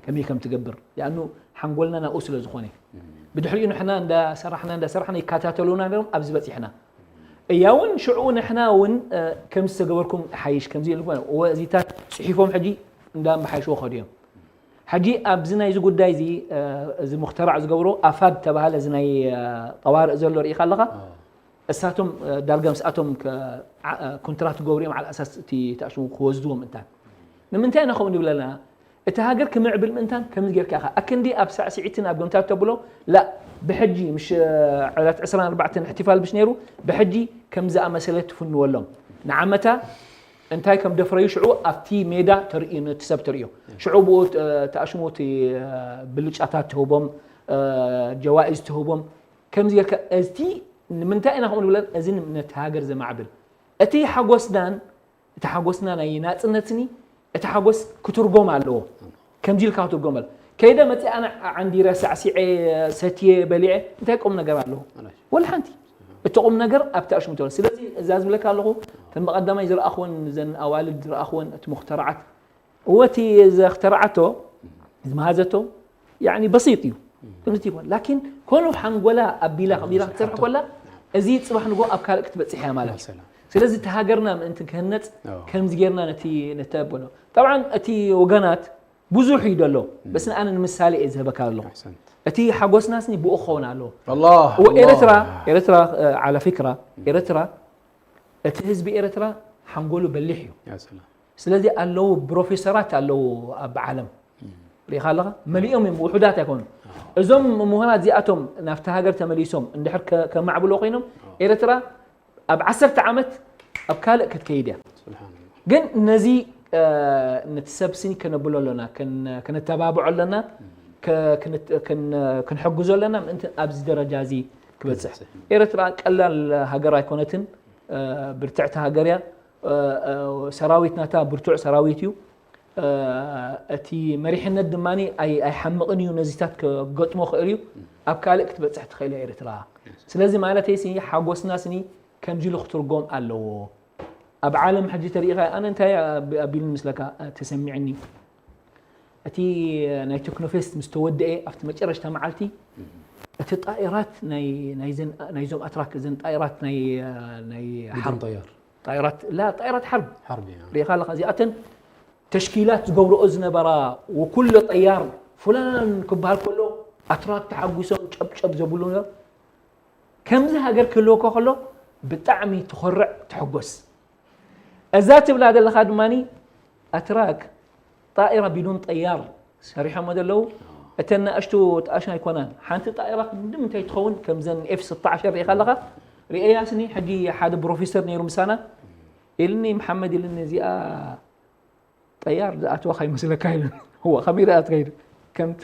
ከመይ ከም ትገብር ያኑ ሓንጎልና ናብኡ ስለ ዝኾነ ብድሕሪኡ ንሕና እንዳሰራሕና እንዳሰራሕና ይከታተሉና ነሮም ኣብዚ በፂሕና እያ እውን ሽዑ ንሕና እውን ከም ዝተገበርኩም ሓይሽ ከምዚ ኢልኩም እዚታት ፅሒፎም ሕጂ እንዳመሓይሽዎ ከዱ እዮም ሕጂ ኣብዚ ናይዚ ጉዳይ እዚ እዚ ሙክተራዕ ዝገብሮ ኣፋድ ተባሃለ እዚ ናይ ጠዋርእ ዘሎ ርኢኻ ኣለኻ እሳቶም ዳርጋ ምስኣቶም ኮንትራት ክገብሩ እዮም ዓል ኣሳስ እቲ ተኣሽሙ ክወስድዎም እንታን ንምንታይ ኢና ከምኡ ንብል ኣለና እቲ ሃገር ክምዕብል ምእንታን ከምዚ ጌርካ ኢኻ ኣክንዲ ኣብ ሳዕስዒትን ኣብ ገምታት ተብሎ ላ ብሕጂ ምሽ ዕለት ዕስራን ኣርባዕተን እሕትፋል ምሽ ነይሩ ብሕጂ ከም ዝኣመሰለ ትፍንወሎም ንዓመታ እንታይ ከም ደፍረዩ ሽዑ ኣብቲ ሜዳ ተርእዩ ነቲ ሰብ ተርእዮ ሽዑ ብኡ ተኣሽሙ እቲ ብልጫታት ትህቦም ጀዋኢዝ ትህቦም ከምዚ ጌርካ እቲ ንምንታይ ኢና ከምኡ ንብለን እዚ ነቲ ሃገር ዘማዕብል እቲ ሓጎስናን እቲ ሓጎስና ናይ ናጽነትኒ እቲ ሓጎስ ክትርጎም ኣለዎ ከምዚ ኢልካ ክትርጎም ኣለ ከይደ መጺ ኣነ ዓንዲረ ሳዕሲዐ ሰትየ በሊዐ እንታይ ቁም ነገር ኣለዎ ወላ ሓንቲ እቲ ቁም ነገር ኣብቲ ኣሽሙት ስለዚ እዛ ዝብለካ ኣለኹ ተን ብቀዳማይ ዝረኣኽወን ዘን ኣዋልድ ዝረኣኽወን እቲ ሙክተራዓት እወ እቲ ዘኽተራዓቶ ዝመሃዘቶ ያኒ በሲጥ እዩ ትምህርቲ ይኮን ላኪን ኮኑ ሓንጎላ ኣቢላ ከቢላ ክትሰርሕ ኮላ እዚ ፅባሕ ንጎ ኣብ ካልእ ክትበፅሕ እያ ማለት እዩ ስለዚ እቲ ሃገርና ምእንቲ ክህነፅ ከምዚ ጌርና ነቲ ነተበሎ ጠብዓን እቲ ወገናት ብዙሕ እዩ ደሎ በስን ኣነ ንምሳሌ እየ ዝህበካ ኣለኹ እቲ ሓጎስናስኒ ብኡ ክኸውን ኣለዎ ኤረትራ ኤረትራ ዓላ ፊክራ ኤረትራ እቲ ህዝቢ ኤረትራ ሓንጎሉ በሊሕ እዩ ስለዚ ኣለዉ ፕሮፌሰራት ኣለዉ ኣብ ዓለም ርኢኻ ኣለኻ መሊኦም እዮም ውሑዳት ኣይኮኑ እዞም ምሁራት እዚኣቶም ናብቲ ሃገር ተመሊሶም እንድሕር ከማዕብሎ ኮይኖም ኤረትራ ኣብ ዓሰርተ ዓመት ኣብ ካልእ ክትከይድ እያ ግን ነዚ ነቲ ሰብ ስኒ ከነብሎ ኣለና ከነተባብዖ ኣለና ክንሕግዞ ኣለና ምእንቲ ኣብዚ ደረጃ እዚ ክበፅሕ ኤረትራ ቀላል ሃገር ኣይኮነትን ብርትዕቲ ሃገር እያ ሰራዊት ናታ ብርቱዕ ሰራዊት እዩ እቲ መሪሕነት ድማ ኣይሓምቕን እዩ ነዚታት ክገጥሞ ክእል እዩ ኣብ ካልእ ክትበፅሕ ትኽእል ኤርትራ ስለዚ ማለተይ ሲ ሓጎስና ስኒ ከምዚ ኢሉ ክትርጎም ኣለዎ ኣብ ዓለም ሕጂ ተሪኢኻ ኣነ እንታይ ኣቢሉ ምስለካ ተሰሚዕኒ እቲ ናይ ቴክኖፌስት ምስ ተወደአ ኣብቲ መጨረሽታ መዓልቲ እቲ ጣኢራት ናይዞም ኣትራክ እዘን ጣኢራት ናይ ጣይራት ላ ጣይራት ሓርብ ሪኢኻ ኣለኻ እዚኣተን ተሽኪላት ዝገብረኦ ዝነበራ ወኩሎ ጠያር ፍላን ክበሃል ከሎ ኣትራክ ተሓጒሶም ጨብጨብ ዘብሉ ከምዚ ሃገር ክህልወካ ከሎ ብጣዕሚ ትኾርዕ ትሕጎስ እዛ ትብላ ዘለኻ ድማ ኣትራክ ጣኢራ ቢዱን ጠያር ሰሪሖሞ ዘለዉ እተን ንኣሽቱ ጣእሻ ኣይኮናን ሓንቲ ጣኢራ ክንዲ ምንታይ ትኸውን ከምዘን ኤፍ ስተ ዓሸር ርኢኻ ኣለኻ ርኤያ ስኒ ሕጂ ሓደ ፕሮፌሰር ነይሩ ምሳና ኢልኒ መሓመድ ኢልኒ እዚኣ ጠያር ዝኣትዋ ከይመስለካ ኢሉ እዋ ከመይ ደኣ ትኸይድ ከምቲ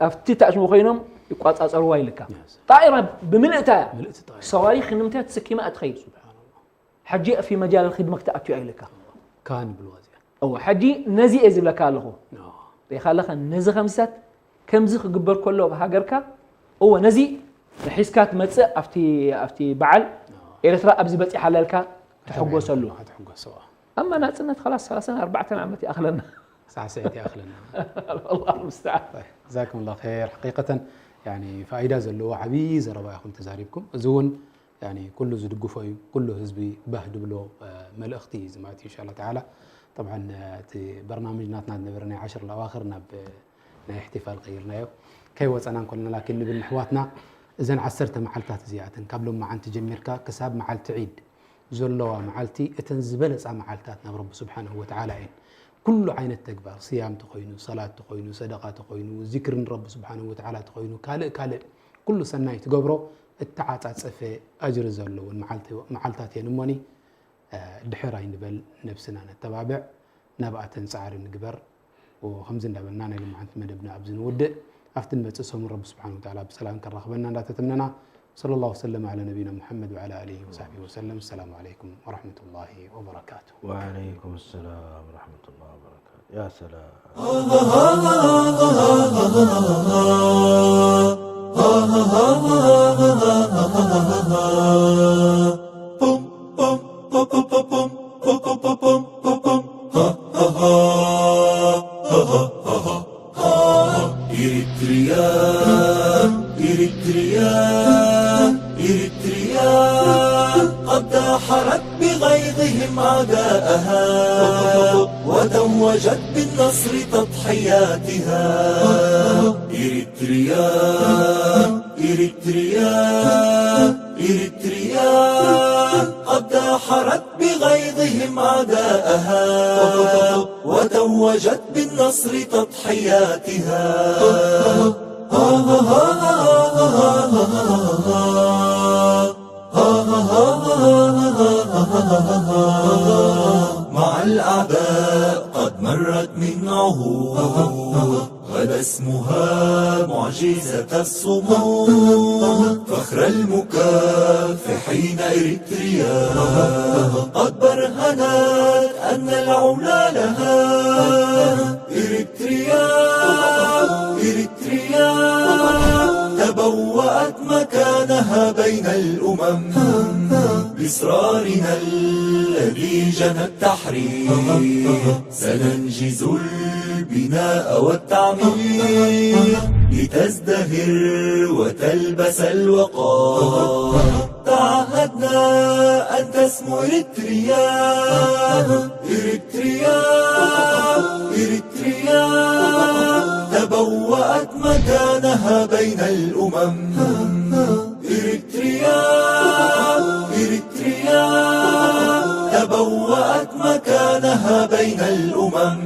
ኣብቲ ታእሽሙ ኮይኖም ይቋጻጸርዋ ኢልካ ጣኢራ ብምልእታ እያ ሰዋሪኽ ንምንታይ ተሰኪማ እያ ትኸይድ ሕጂ ፊ መጃል ኺድመ ክትኣቱ እያ ኢልካ ካን ብልዋ እዚኣ እዋ ሕጂ ነዚ እየ ዝብለካ ኣለኹ ሪኻ ኣለኻ ነዚ ከምዚታት ከምዚ ክግበር ከሎ ኣብ ሃገርካ እወ ነዚ ንሒዝካ ትመፅእ ኣብቲ ኣብቲ በዓል ኤርትራ ኣብዚ በፂሓ ኣለልካ ትሕጎሰሉ ኣማ ናፅነት ኸላስ ሰላሳን ኣርባዕተን ዓመት ይኣኽለና ሳዕስዒት ይኣኽለና ጀዛኩም ላ ር ሓቂቀተን ያኒ ፋይዳ ዘለዎ ዓብዪ ዘረባ ኢኹም ተዛሪብኩም። እዚ እውን ያኒ ኩሉ ዝድግፎ እዩ። ኩሉ ህዝቢ ባህ ድብሎ፣ እ፣ መልእኽቲ እዩ እዚ ማለት እዩ። ኢንሻላህ ተዓላ። ጠብዓን፣ እ፣ እቲ በርናምጅ ናትና ዝነበረ ናይ ዓሽር ለኣዋኽር ናብ፣ እ፣ ናይ እሕትፋል ቀይርናዮ። ከይወፀና እንኮለና ላኪን ንብል ንሕዋትና፣ እዘን ዓሰርተ መዓልታት እዚኣተን ካብ ሎም መዓንቲ ጀሚርካ ክሳብ መዓልቲ ዒድ ዘለዋ መዓልቲ እተን ዝበለፃ መዓልታት ናብ ረቢ ስብሓንሁ ወተዓላ እየን። ኩሉ ዓይነት ተግባር፣ ስያም ተኾይኑ፣ ሰላት ተኾይኑ፣ ሰደቃ ተኾይኑ፣ ዚክሪ ንረቢ ስብሓንሁ ወተዓላ ተኾይኑ፣ ካልእ ካልእ ኩሉ ሰናይ ትገብሮ እተዓጻጸፈ ኣጅሪ ዘለወን መዓልቲ-፣ መዓልታት እየን። እሞኒ፣ እ፣ ድሕር ኣይንበል፣ ነብስና ነተባብዕ፣ ናብኣተን ጻዕሪ ንግበር። ወከምዚ እንዳበልና ናይ ሎማዓንቲ መደብና ኣብዚ ንውድእ። ኣብቲ ንመጽእ ሰሙን ረቢ ስብሓንሁ ወተዓላ ብሰላም ከራኽበና እንዳተተምነና፣ صلى الله وسلم على نبينا محمد وعلى آله وصحبه وسلم. السلام عليكم ورحمة الله وبركاته. وعليكم السلام ورحمة الله وبركاته. يا سلام. إريتريا، إريتريا، إريتريا، قد دحرت بغيظهم أعداءها، وتوجت بالنصر تضحياتها. إريتريا، إريتريا، إريتريا، قد دحرت بغيظهم أعداءها، وتوجت بالنصر تضحياتها. مع الأعداء قد مرت من عهود، غدا اسمها معجزة الصمود، فخر المكافحين إريتريا، قد برهنت أن العلا لها. إريتريا، إريتريا، تبوأت مكانها بين الأمم، بإصرارنا الذي جنى التحرير. سننجز البناء والتعمير لتزدهر وتلبس الوقار. تعهدنا أن تسمو إريتريا، إريتريا، إريتريا، تبوأت مكانها بين الأمم. إريتريا، إريتريا، تبوأت مكانها بين الأمم.